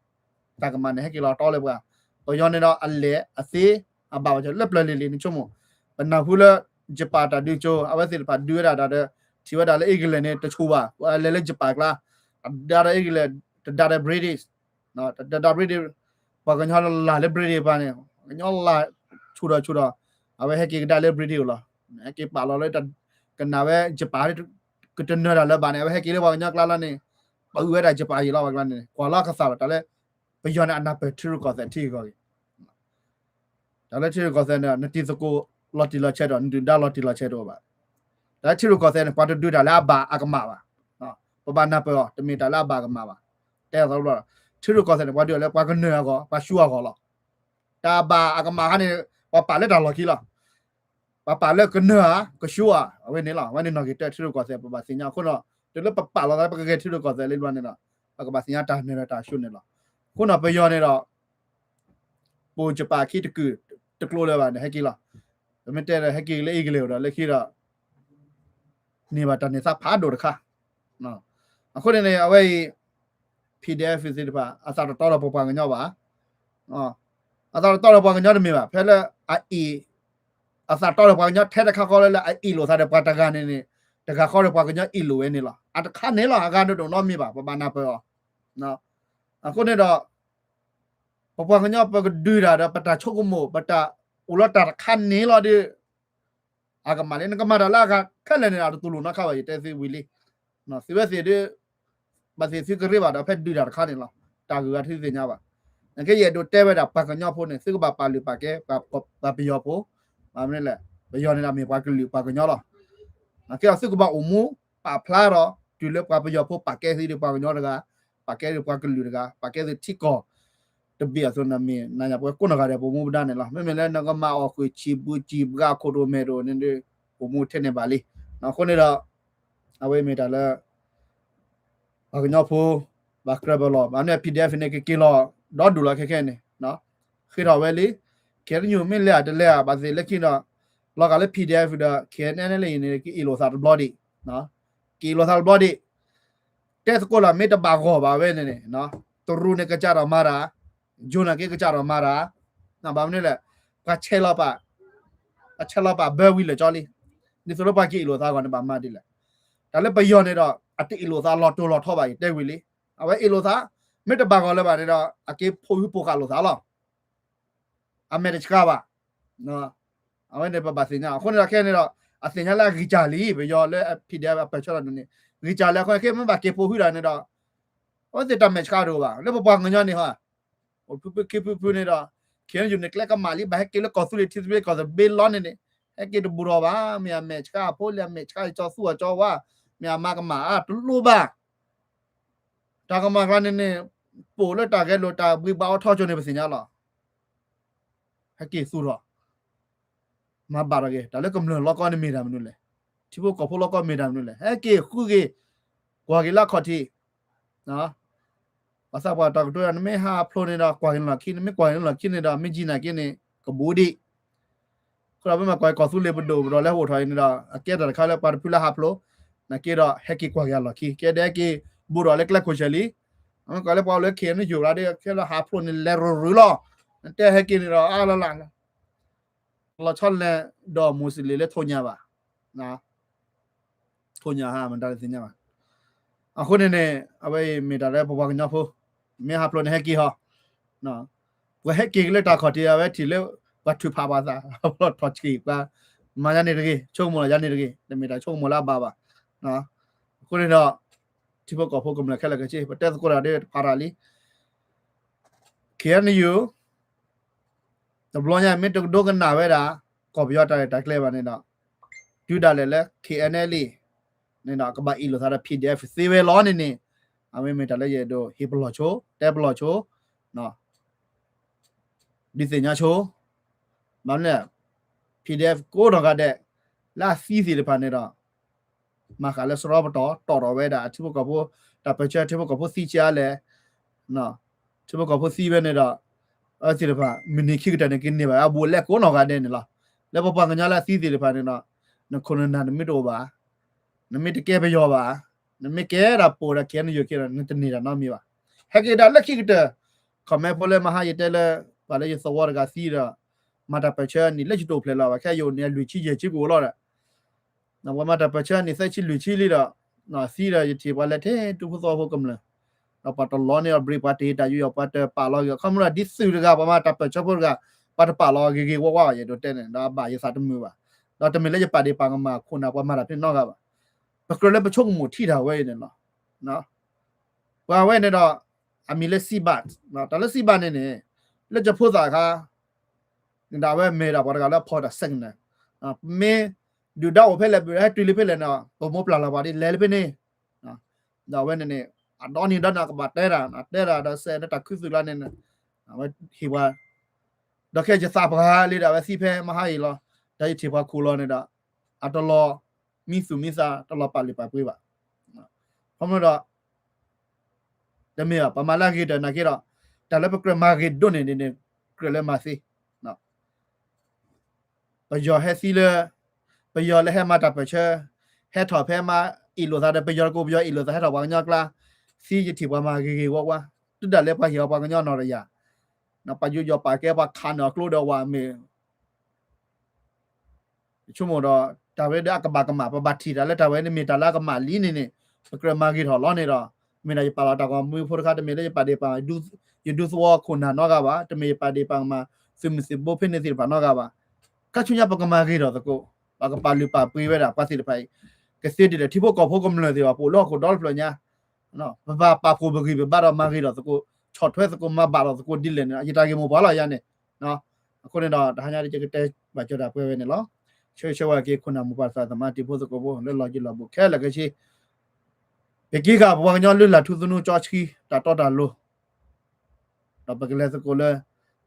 တၢ်ကမၣ်န့ၣ် ဟဲက့ၤလီၤတီလၢပှၤ ပယီၤန့ၣ်ဒီး အလဲၤအသ့ အဘၣ်ဝဲလၢပျၢၤလံၤလံၤ နဆိကမိၣ် ပနၢ်ဟူလၢ ယပၣ်တၢ်ဒုးကၠိ အဝဲသ့ၣ်တဖၣ်ဒုးဝဲဒၣ်တၢ်ဒီး ထံၣ်ဝဲဒၣ်လၢ England န့ၣ် တဆူၣ်ဘၣ် ပလဲၤလၢယပၣ်ကျါ တဒါဒီး England တဒါဒီး British တဒါ British ပှၤကညီလၢ်လၢ British ပှၤန့ၣ် ပှၤကညီလၢ်ဆူၣ်ဒီးဆူၣ်ဒီး အဝဲဟဲက့ၤကဒါလၢ British လီၤ. ဟဲက့ၤပာ်လီၤလၢ ကနၣ်ဝဲယပၣ် ကတနၢၤတၢ်လၢၤဘၣ်န့ၣ် အဝဲဟဲက့ၤလၢပှၤကညီကျါလီၤန့ၣ် ပာ်အုၣ်ဝဲဒၣ်ယပၣ်ယံၤလီၤ ပှၤကျါန့ၣ် ကွၢ်လီၤကသးလီၤ တၢ်လၢ ပယီၤန့ၣ်အနၢ်ပၢၢ်ထံရူၢ်ကီၢ်သဲးထံဂ့ၢ်ကီၢ်ဂ့ၢ် တၢ်လၢထံရူၢ်ကီၢ်သဲးန့ၣ် နတံၤသကိးလီၤတံၢ်လီၤဆဲးတအိၣ် နဒုၣ်ဒါလီၤတံၢ်လီၤဆဲးတအိၣ်ဘၣ်. တၢ်လၢထံရူၢ်ကီၢ်သဲးန့ၣ် ပှၤတဒုးတၢ်လၢအဘၣ်အကမၣ်ဘၣ်. ပဘၣ်နၢ်ပၢၢ်အီၤ တမ့ၢ်တၢ်လၢအဘၣ်အကမၣ်ဘၣ်. တဲအသီတဘျီဒီး ထံရူၢ်ကီၢ်သဲးန့ၣ် ပှၤဒုးတၢ်လၢပှၤကနၢၤအဂီၢ် ပှၤဆူအဂီၢ်လီၤ. တၢ်ဘၣ်အကမၣ်ခါန့ၣ် ပှၤပာ်လၢတၢ်လီၢ်ခံလီၤ. ပှၤပာ်လၢကနၢၤဧါ ကဆူဧါ အဝဲန့ၣ်လီၤ. အဝဲန့ၣ်နီၢ်က့ၤတၢၢ်ထံရူၢ်ကီၢ်သဲး ပဘၣ်သ့ၣ်ညါအဃိဒီး တုၤလၢပပာ်လီၤသးလၢပကဂဲၤထံရူၢ်ကီၢ်သဲးလံဘျီန့ၣ်ဒီး ပကဘၣ်သ့ၣ်ညါတၢ်နၢၤဒီးတၢ်ဆူန့ၣ်လီၤ. အဃိဒီးပယီၤန့ၣ်ဒီး ပိၢ်ကပၤခံတကုာ်တကျိၤလၢၤဘၣ်န့ၣ် ဟဲက့ၤလီၤ. ပမ့ၢ်တဲဒီးဟဲက့ၤလၢအ့ကလံးဒီး လၢခံဒီး န့ၢ်ဘၣ်တၢ်န့ၢ်သါဖးဒိၣ်တခါ. အဃိန့ၣ်န့ၣ် အဝဲအံၤ PDF သ့ၣ်တဖၣ် အသးတတီဒီးပပှၤကညီဘၣ်. အသးတတီဒီးပှၤကညီတမ့ၢ်ဘၣ်. ဖဲလၢအအံၤ အသးတတီဒီးပှၤကညီထဲတခါဃီလၢ လၢအအ့ၣ်လိာ်သးဒီးပှၤတဂၤန့ၣ်န့ၣ် တဂၤဃီဒီးပှၤကညီအ့ၣ်လိာ်ဝဲန့ၣ်လီၤ. အတခါန့ၣ်လီၤ အဂၤဒိၣ်ဒိၣ်နီတမံၤဘၣ် ပဘၣ်နၢ်ပၢၢ်အီၤ. အဃိန့ၣ်ဒီး ပပှၤကညီပကဒုးတၢ်ဒီး ပတၢ်ဆိကမိၣ် ပတၢ်အိၣ်လီၤတၢ်တခါန့ၣ်လီၤဒီး အကမၣ်လံ နကမၤတၢ်လၢအဂၤခဲလၢာ်န့ၣ် အတတူၢ်လိာ်နီတခါဘၣ် ယတဲသုဝံၤလံ. သုဝဲသ့ၣ်ဒုး ဘၣ်သ့ၣ်သုကရ့ဘၣ်ဒီး ဖဲဒုးတၢ်တခါန့ၣ်လီၤ. တၢ်ဂုၤအဂၤသုသ့ၣ်ညါဘၣ်. နကဲယအဲၣ်ဒိးတဲဝဲဒၣ်ပှၤကညီဖိန့ၣ် သုကဘၣ်ပာ်လုၢ်ပာ်ကဲ ပှၤပယီၤဖိ, ဘၣ်မနုၤလဲၣ် ပယီၤန့ၣ်ဒီးမ့ၢ်ပှၤကလုာ်ပှၤကညီလီၤ. နကဲအီၤသုကဘၣ်အိၣ်မူပာ်ဖျါဒီး တုၤလၢပှၤပယီၤဖိပာ်ကဲသုဒီးပှၤကညီတဂၤ, ပာ်ကဲဒီးပှၤကလုာ်တဂၤ, ပာ်ကဲသုထံကီၢ် တဘ့ၣ်အသိးန့ၣ်မ့ၢ် နၤယၤပဝဲကိးနီၢ်ဂၤဒဲး ပအိၣ်မူပဒါန့ၣ်လီၤ. မ့မ့ၢ်လၢနကမၤအီၣ်ဃုာ်ဆံးဘုဆံးဘှါခိၣ်ဒိၣ်မဲာ်ဒိၣ်န့ၣ်ဒီး အိၣ်မူထဲန့ၣ်ဘၣ်လံ. အဃိန့ၣ်ဒီး အဝဲမ့ၢ်တၢ်လၢ ပှၤကညီဖိ ဘၣ်ကြၢးပလီၢ် ဘၣ်မနုၤ PDF န့ၣ် ကက့ၤလီၤ ဒီဒူၣ်လီၤခဲခဲန့ၣ် ဃ့ထီၣ်ဝဲလံ. ခဲအံၤ မ့ၢ်လဲၤတလဲၤ ဘၣ်သ့ၣ်လၢခံဒီး လီၤဂာ်လၢ PDF ဒီး KNLA န့ၣ် ကအ့ၣ်လိာ်သးတဘျီဒံး, ကအ့ၣ်လိာ်သးတဘျီဒံး တဲသကိးလၢမ့ၢ်တဘၣ်ဂီၢ်ဘၣ်ဝဲန့ၣ်န့ၣ် တရူးန့ၣ်ကစးထီၣ်မၤတၢ်, ယိၤနာ်က့ကစးထီၣ်မၤတၢ်, ဘၣ်မနုၤလဲၣ် ပှၤဆဲးလီၤပာ်, ပှၤဆဲးလီၤပာ်ဘၢဝံၤလၢာ်ကၠီလံ. ဒ်သိးလၢပှၤက့ၤအ့ၣ်လိာ်သးအဂီၢ်န့ၣ် ဘၣ်မၤဒ်လဲၣ်. တၢ်လၢပယီၤန့ၣ်ဒီး အတအ့ၣ်လိာ်သးလီၤတိၢ်လီၤထီဘၣ် ယတဲဝံၤလံ. အဝဲအ့ၣ်လိာ်သး မ့ၢ်တဘၣ်ဂီၢ်လၢၤဘၣ်န့ၣ်ဒီး အက့ၤဖိးဟုဖိးဃာ်လိာ်သးလီၤ. အမဲာ်တဆှးဘၣ်. အဝဲန့ၣ်ပဘၣ်သ့ၣ်ညါ အဃိန့ၣ်ဒီးခဲအံၤန့ၣ်ဒီး အသ့ၣ်ညါလၢအဂံၢ်စၢ်လံ ပယီၤလၢ PDF အပၢၢ်ဆၢထီၣ်န့ၣ် ဂံၢ်စၢ်လံ အဃိန့ၣ် ခဲမ့ၢ်ဘၣ်က့ၤဖိးဟုတၢ်န့ၣ်ဒီး အဝဲသ့ၣ်တၢ်မဲာ်ဆှးတအိၣ်ဘၣ် လၢပပှၤကညီန့ၣ်ဟီ အိၣ်ဖုဖုခံဖုဖုန့ၣ်ဒီး KNU န့ၣ် ကျဲကမၣ်လံ ဘၣ်ဟဲက့ၤလၢကီၢ်သူလ့ၤထံသဘျ့ကီၢ်သဘျ့လီၤန့ၣ်န့ၣ် ဟဲက့ၤတဘူးထီၣ်ဘၣ် မ့ၢ်အမဲာ်ဆှးအဖိလံ အမဲာ်ဆှးအကၠီသူအကၠီဝါ မ့ၢ်အမၤကမၣ်အါတလိၣ်ဘၣ် တၢ်ကမၣ်ကျါန့ၣ်န့ၣ် ပိာ်လၢတၢ်ဂဲၤလိာ်တၢ်ဘှံးဘၣ်အီၤထီၣ်ကၠိန့ၣ် ပသ့ၣ်ညါလီၤ. ဟဲက့ၤသူၣ်ထီၣ် မၤဘၣ်ထီၣ်က့ၤ တၢ်လၢကမျၢၢ်လီၢ်ကီၢ်န့ၣ်မ့ၢ်တၢ်မနုၤလဲၣ်, ထံဖိကီၢ်ဖိလီၢ်ကီၢ်မ့ၢ်တၢ်မနုၤလဲၣ်, ဟဲက့ၤဃုက့ၤ ကွၢ်က့ၤလၢအခီၣ်ထံး ပှၤသးပှၢ်တၢ်ကတိၤ နမ့ၢ်ဟးဖျိးန့ၣ်ဒီး ကွၢ်က့ၤလီၢ်ခံ နမ့ၢ်ကွၢ်က့ၤလီၢ်ခံန့ၣ်ဒီး မ့ၢ်ကံၢ်နာ်က့န့ၣ် ကဘူးဒံး အဃိဒီးပမ့ၢ်ကွၢ်ကီၢ်သူလ့ၤပဒိၣ်ပဒီးလၢဟိးထီၣ်အံၤန့ၣ်ဒီး အကဲတၢ်တခါလၢပှၤတဖုလၢဟးဖျိး နာ်က့ဒီးဟဲက့ၤကွၢ်က့ၤအလီၢ်ခံ ကဲဒဲးဟဲက့ၤဘူးဒီးလၢကျဲခိၣ်ဆဲးလံ. အမ့ၢ်ကွၢ်လၢပှၤအိၣ်လၢ KNU ရၤဒီး ခဲလၢဟးဖျိးန့ၣ်လဲၤရူၤရူၤလီၤ. နတဲဟဲက့ၤန့ၣ်ဒီးအါလၢ်လၢ် လီၤဆီလဲၤဒီးမူစလ့ၣ်လၢထိၣ်ညၣ်ဘၣ် ထိၣ်ညၣ်ဟါ မတၤတသ့ၣ်ညါဘၣ်. အဃိန့ၣ်န့ၣ် အဝဲအံၤမ့ၢ်တၢ်လၢပပှၤကညီဖိ မ့ၢ်ဟးဖျိးန့ၣ်ဟဲက့ၤဟီ ပှၤဟဲက့ၤက့ၤလၢတၢ်ခီၣ်ထံးအဝဲထံၣ်လၢ ပှၤထုးဖးပှၤသး ထီၣ်ဆံးပှၤ မၤယါန့ၣ်တဂ့ၤ ဆိကမိၣ်လီၤယါန့ၣ်တဂ့ၤ တမ့ၢ်တၢ်ဆိကမိၣ်လၢအဘၣ်ဘၣ်. အဃိန့ၣ်ဒီး ထံဖိကီၢ်ဖိကမျၢၢ်ခဲလၢာ်ခဲဆ့ ပတဲသကိးတၢ်ဒီးတဖးတၢ်လံ KNU တဘျီညါမ့ၢ်တကဒိကနၣ်ဝဲဒၣ် ကီၢ်ပယီၤတၢ်ရဲၣ်တၢ်ကျဲၤဘၣ်န့ၣ်ဒီး တုၤဒၣ်လဲာ်လၢ KNLA န့ၣ်ဒီး ကဘၣ်အ့ၣ်လိာ်သးဒီး PDF သ့ဝဲလီၤန့ၣ်န့ၣ် အဝဲမ့ၢ်တၢ်လၢယအဲၣ်ဒိးဟ့ၣ်ပလီၢ်ဆိ တဲပလီၢ်ဆိ ဒုးသ့ၣ်ညါဆိ ဘၣ်မနုၤလဲၣ် PDF ကိးနီၢ်ဂၤဒဲး လၢအသံသ့ၣ်တဖၣ်န့ၣ်ဒီး မၤဃာ်လၢစရီပတီၢ် တီၣ်ထီၣ်ဝဲဒၣ် ထံဖိကီၢ်ဖိ တၢ်ပၢၢ်ဆၢထံဖိကီၢ်ဖိသံဆံးအါလဲၣ် ထံဖိကီၢ်ဖိသံဝဲန့ၣ်ဒီး အဝဲသ့ၣ်တဖၣ် မုၢ်နံၤခံကတၢၢ်န့ၣ် ကန့ၢ်ဘၣ်အဘူးအလဲကိးနီၢ်ဂၤဒဲးန့ၣ်လီၤ. လၢပပှၤကညီလၢအသံသ့ၣ်တဖၣ်န့ၣ်ဒီး နခိၣ်နနၢ်နမ့ၢ်တအိၣ်ဘၣ် နမ့ၢ်တကဲပယီၤဘၣ် နမ့ၢ်ကဲဒၣ်ပိာ်ဒီး KNU ဒီး နတန့ၢ်တၢ်နီတမံၤဘၣ်. ဟဲက့ၤဒၣ်လၢခံကတၢၢ် ခီမဲဖိလၢမဟါယတဲလၢ ပှၤလၢယသဝီတဂၤသံဒီး မၤတၢ်ပၢၢ်ဆၢန့ၣ် လၢယတအိၣ်ဖျဲၣ်လၢၤဘၣ် ခဲယိာ်န့ၣ် လွံၢ်ဆံယဲၢ်ဆံကအိၣ်လီၤဒီး ပှၤမၤတၢ်ပၢၢ်ဆၢန့ၣ် သၢဆံလွံၢ်ဆံလံဒီး သံဒီးယထံၣ်ပှၤလဲၤထဲတူၢ်ဖိသဝီဖိကမျၢၢ် ဒီးပှၤတလီန့ၢ်အီၤဘြံး ပှၤတဟ့ၣ်တၢ်ယူးယီၣ် ပှၤတပာ်လီၤဂ့ၤ ခီမ့ၢ်ဒီးဒ်သုးတဂၤ ပှၤမၤတၢ်ပၢၢ်ဆၢဖိတဂၤ ပှၤတပာ်လီၤဂ့ၤဂ့ၤဝါဝါဘၣ် ယအဲၣ်ဒိးတဲန့ၣ် ဒီးအဘၣ်ယသးတမုာ်ဘၣ် ဒီးတမ့ၢ်လၢယပာ်ဒ့ၣ်ပာ်ကမၣ်ခိၣ်နၢ်ပှၤမၤတၢ်ဖဲနီတဂၤဘၣ်. ပကြၢးလၢပဆိကမိၣ်ထံတၢ်ဝဲအံၤန့ၣ်လီၤ. ပှၤဝဲန့ၣ်ဒီး အမံၤလၢ Seabird, တၢ်လၢ Seabird န့ၣ်န့ၣ် လၢကၠိဖိသၣ်အခါ န့ၣ်ဒီးအဝဲမ့ၢ်ဒၣ်ပှၤတဂၤလၢအဖီၣ်တၢ် signal, ပမ့ၢ်ဒုၣ်ဒါအိၣ်ဖဲလဲၣ် ဘုဟဲတုၤလံဖဲလဲၣ်န့ၣ် ပမိၢ်ပျၢ်လီၤပှၤဒ်လဲၣ်လၢဖဲန့ၣ်, ဒီးအဝဲန့ၣ်န့ၣ် အဒီနံၤဒီနၤကဘၣ်တဲတၢ် တဲတၢ်ဒီးစဲးလၢတၢ်ခုသူၣ်လီၤန့ၣ် အဝဲဟ့ၣ်ပှၤ ဒီးခဲယသးပှၢ်လံဒီးအဝဲသံဖဲမဟါအံၤလီၤ, ဒီးယထံၣ်ပှၤခိၣ်လီၤန့ၣ်ဒီး အတလီၤမံသူၣ်မံသး တလီၤပာ်လုၢ်ပာ်ပှ့ၤဘၣ်. ခီဖျိဒီး တမ့ၢ်ဘၣ် ပမၤလၢအဂ့ၤတၢ်နာ်က့ဒီး တၢ်လၢပကြၢးမၤဂ့ၤဒိၣ်န့ၢ်န့ၣ်န့ၣ် ကြၢးလၢမၤသ့ ပယီၤဟဲသံလၢ ပယီၤလၢဟဲမၤတၢ်ပၢၢ်ဆၢ ဟဲထီၣ်ဖဲမၤအ့ၣ်လိာ်သးဒီး ပယီၤတကိး ပယီၤအ့ၣ်လိာ်သးဟဲထီၣ်ပှၤကညီအကျါ သံယထံၣ်ပှၤမၤဂ့ၤဂ့ၤဝါဝါ တုၤဒၣ်လဲာ်ပှၤဟ့ၣ်အီၤပှၤကညီနီၢ်တယၢ် ပှၤယူးယီၣ်ပာ်ကဲပှၤခးန့ၢ်အီၤကျိဒီးဝၤမ့ၢ် ဆိကမိၣ်ဒီး တၢ်ဝဲဒၣ်အကဘၣ်ကမၣ် ပဘၣ်ထံၣ်တၢ်လၢတၢ်ဝဲန့ၣ်မ့ၢ်တၢ်လၢအကမၣ်လံန့ၣ်န့ၣ် ပကြၢးမၤဂ့ၤထီၣ်လီၤန့ၣ်ဒီး မ့ၢ်ဒၣ်ယပာ်လီၤတၢ်ဂီၤမူဖိတခါ တမ့ၢ်လၢယပာ်ဒ့ၣ်ပာ် ယဒူသဝီခိၣ်နၢ်နီတဂၤဘၣ်, တမ့ၢ်ယပာ်ဒ့ၣ်ပာ်ကမၣ် သုးမုၢ်သံၣ်ဘိဖဲန့ၣ်သ့ၣ်တဖၣ်နီတဂၤဘၣ်. ခါဆူညါပကမၤဂ့ၤထီၣ်သကိး, ပကပာ်လုၢ်ပာ်ပှ့ၤဝဲဒၣ်ပှၤသ့ၣ်တဖၣ်အံၤ, ကသ့ဒ်လဲၣ် ထံဖိကီၢ်ဖိကမျၢၢ်သ့ၣ်တဖၣ် ပအိၣ်လၢဟီၣ်ခိၣ်ဒီတဖျၢၣ်ညါ ပဘၣ်ပာ်ဖှိၣ်ပဂံၢ်ပဘါဒီးမၤဂ့ၤထီၣ်သကိး, ဆီၣ်ထွဲသကိး မၤဘၣ်ထီၣ်သကိးဒ်လဲၣ်န့ၣ် ယတၢ်ဂ့ၢ်မိၢ်ပှၢ်လီၤယၤန့ၣ်. အဃိန့ၣ်ဒီး တဟါညါယကတဲဘၣ်ကၠီတၢ်ပှဲၤဝဲန့ၣ်လီၤ. ဆၢဂ့ၤဆၢဝါက့ၤခိၣ်နၢ်မိၢ်ပၢ်သရၣ်သမါတံၤဖိသကိးဖိ လၢလီၢ်ယံၤလီၢ်ဘူးခဲလၢာ်ခဲဆ့ ပက့ၤဃာ်ပပှၤကညီလုၢ်လၢ်ထူသနူကၠီဆှံ တၢ်တီတၢ်လိၤ ဒီးပကလဲၤသကိးလၢ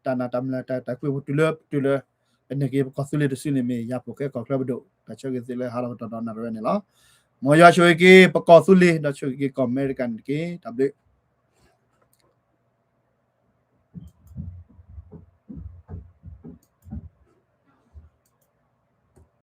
တၢ်နာ်တၢ်မုၢ်လၢ်တၢ်အဲၣ်တၢ်ကွံပူၤတုၤလၢ ပတုၤလၢ ပန့ၢ်က့ၤပကီၢ်သူလ့ၤတစုန့ၣ်မ့ၢ် ယၤပိာ်ကဲကီၢ်ချၢပဒိၣ် တၢ်ဆၢဂ့ၤသုလၢဟါလီၤကတီၢ်ဒီးနၣ်ရံၣ်ဝဲန့ၣ်လီၤ. မ်ယွၤဆိၣ်ဂ့ၤက့ၤပကီၢ်သူလ့ၤ ဒီးဆိၣ်ဂ့ၤက့ၤကီၢ်အမဲရကၤန့ၣ်တက့ၢ်. တၢ်ဘျုး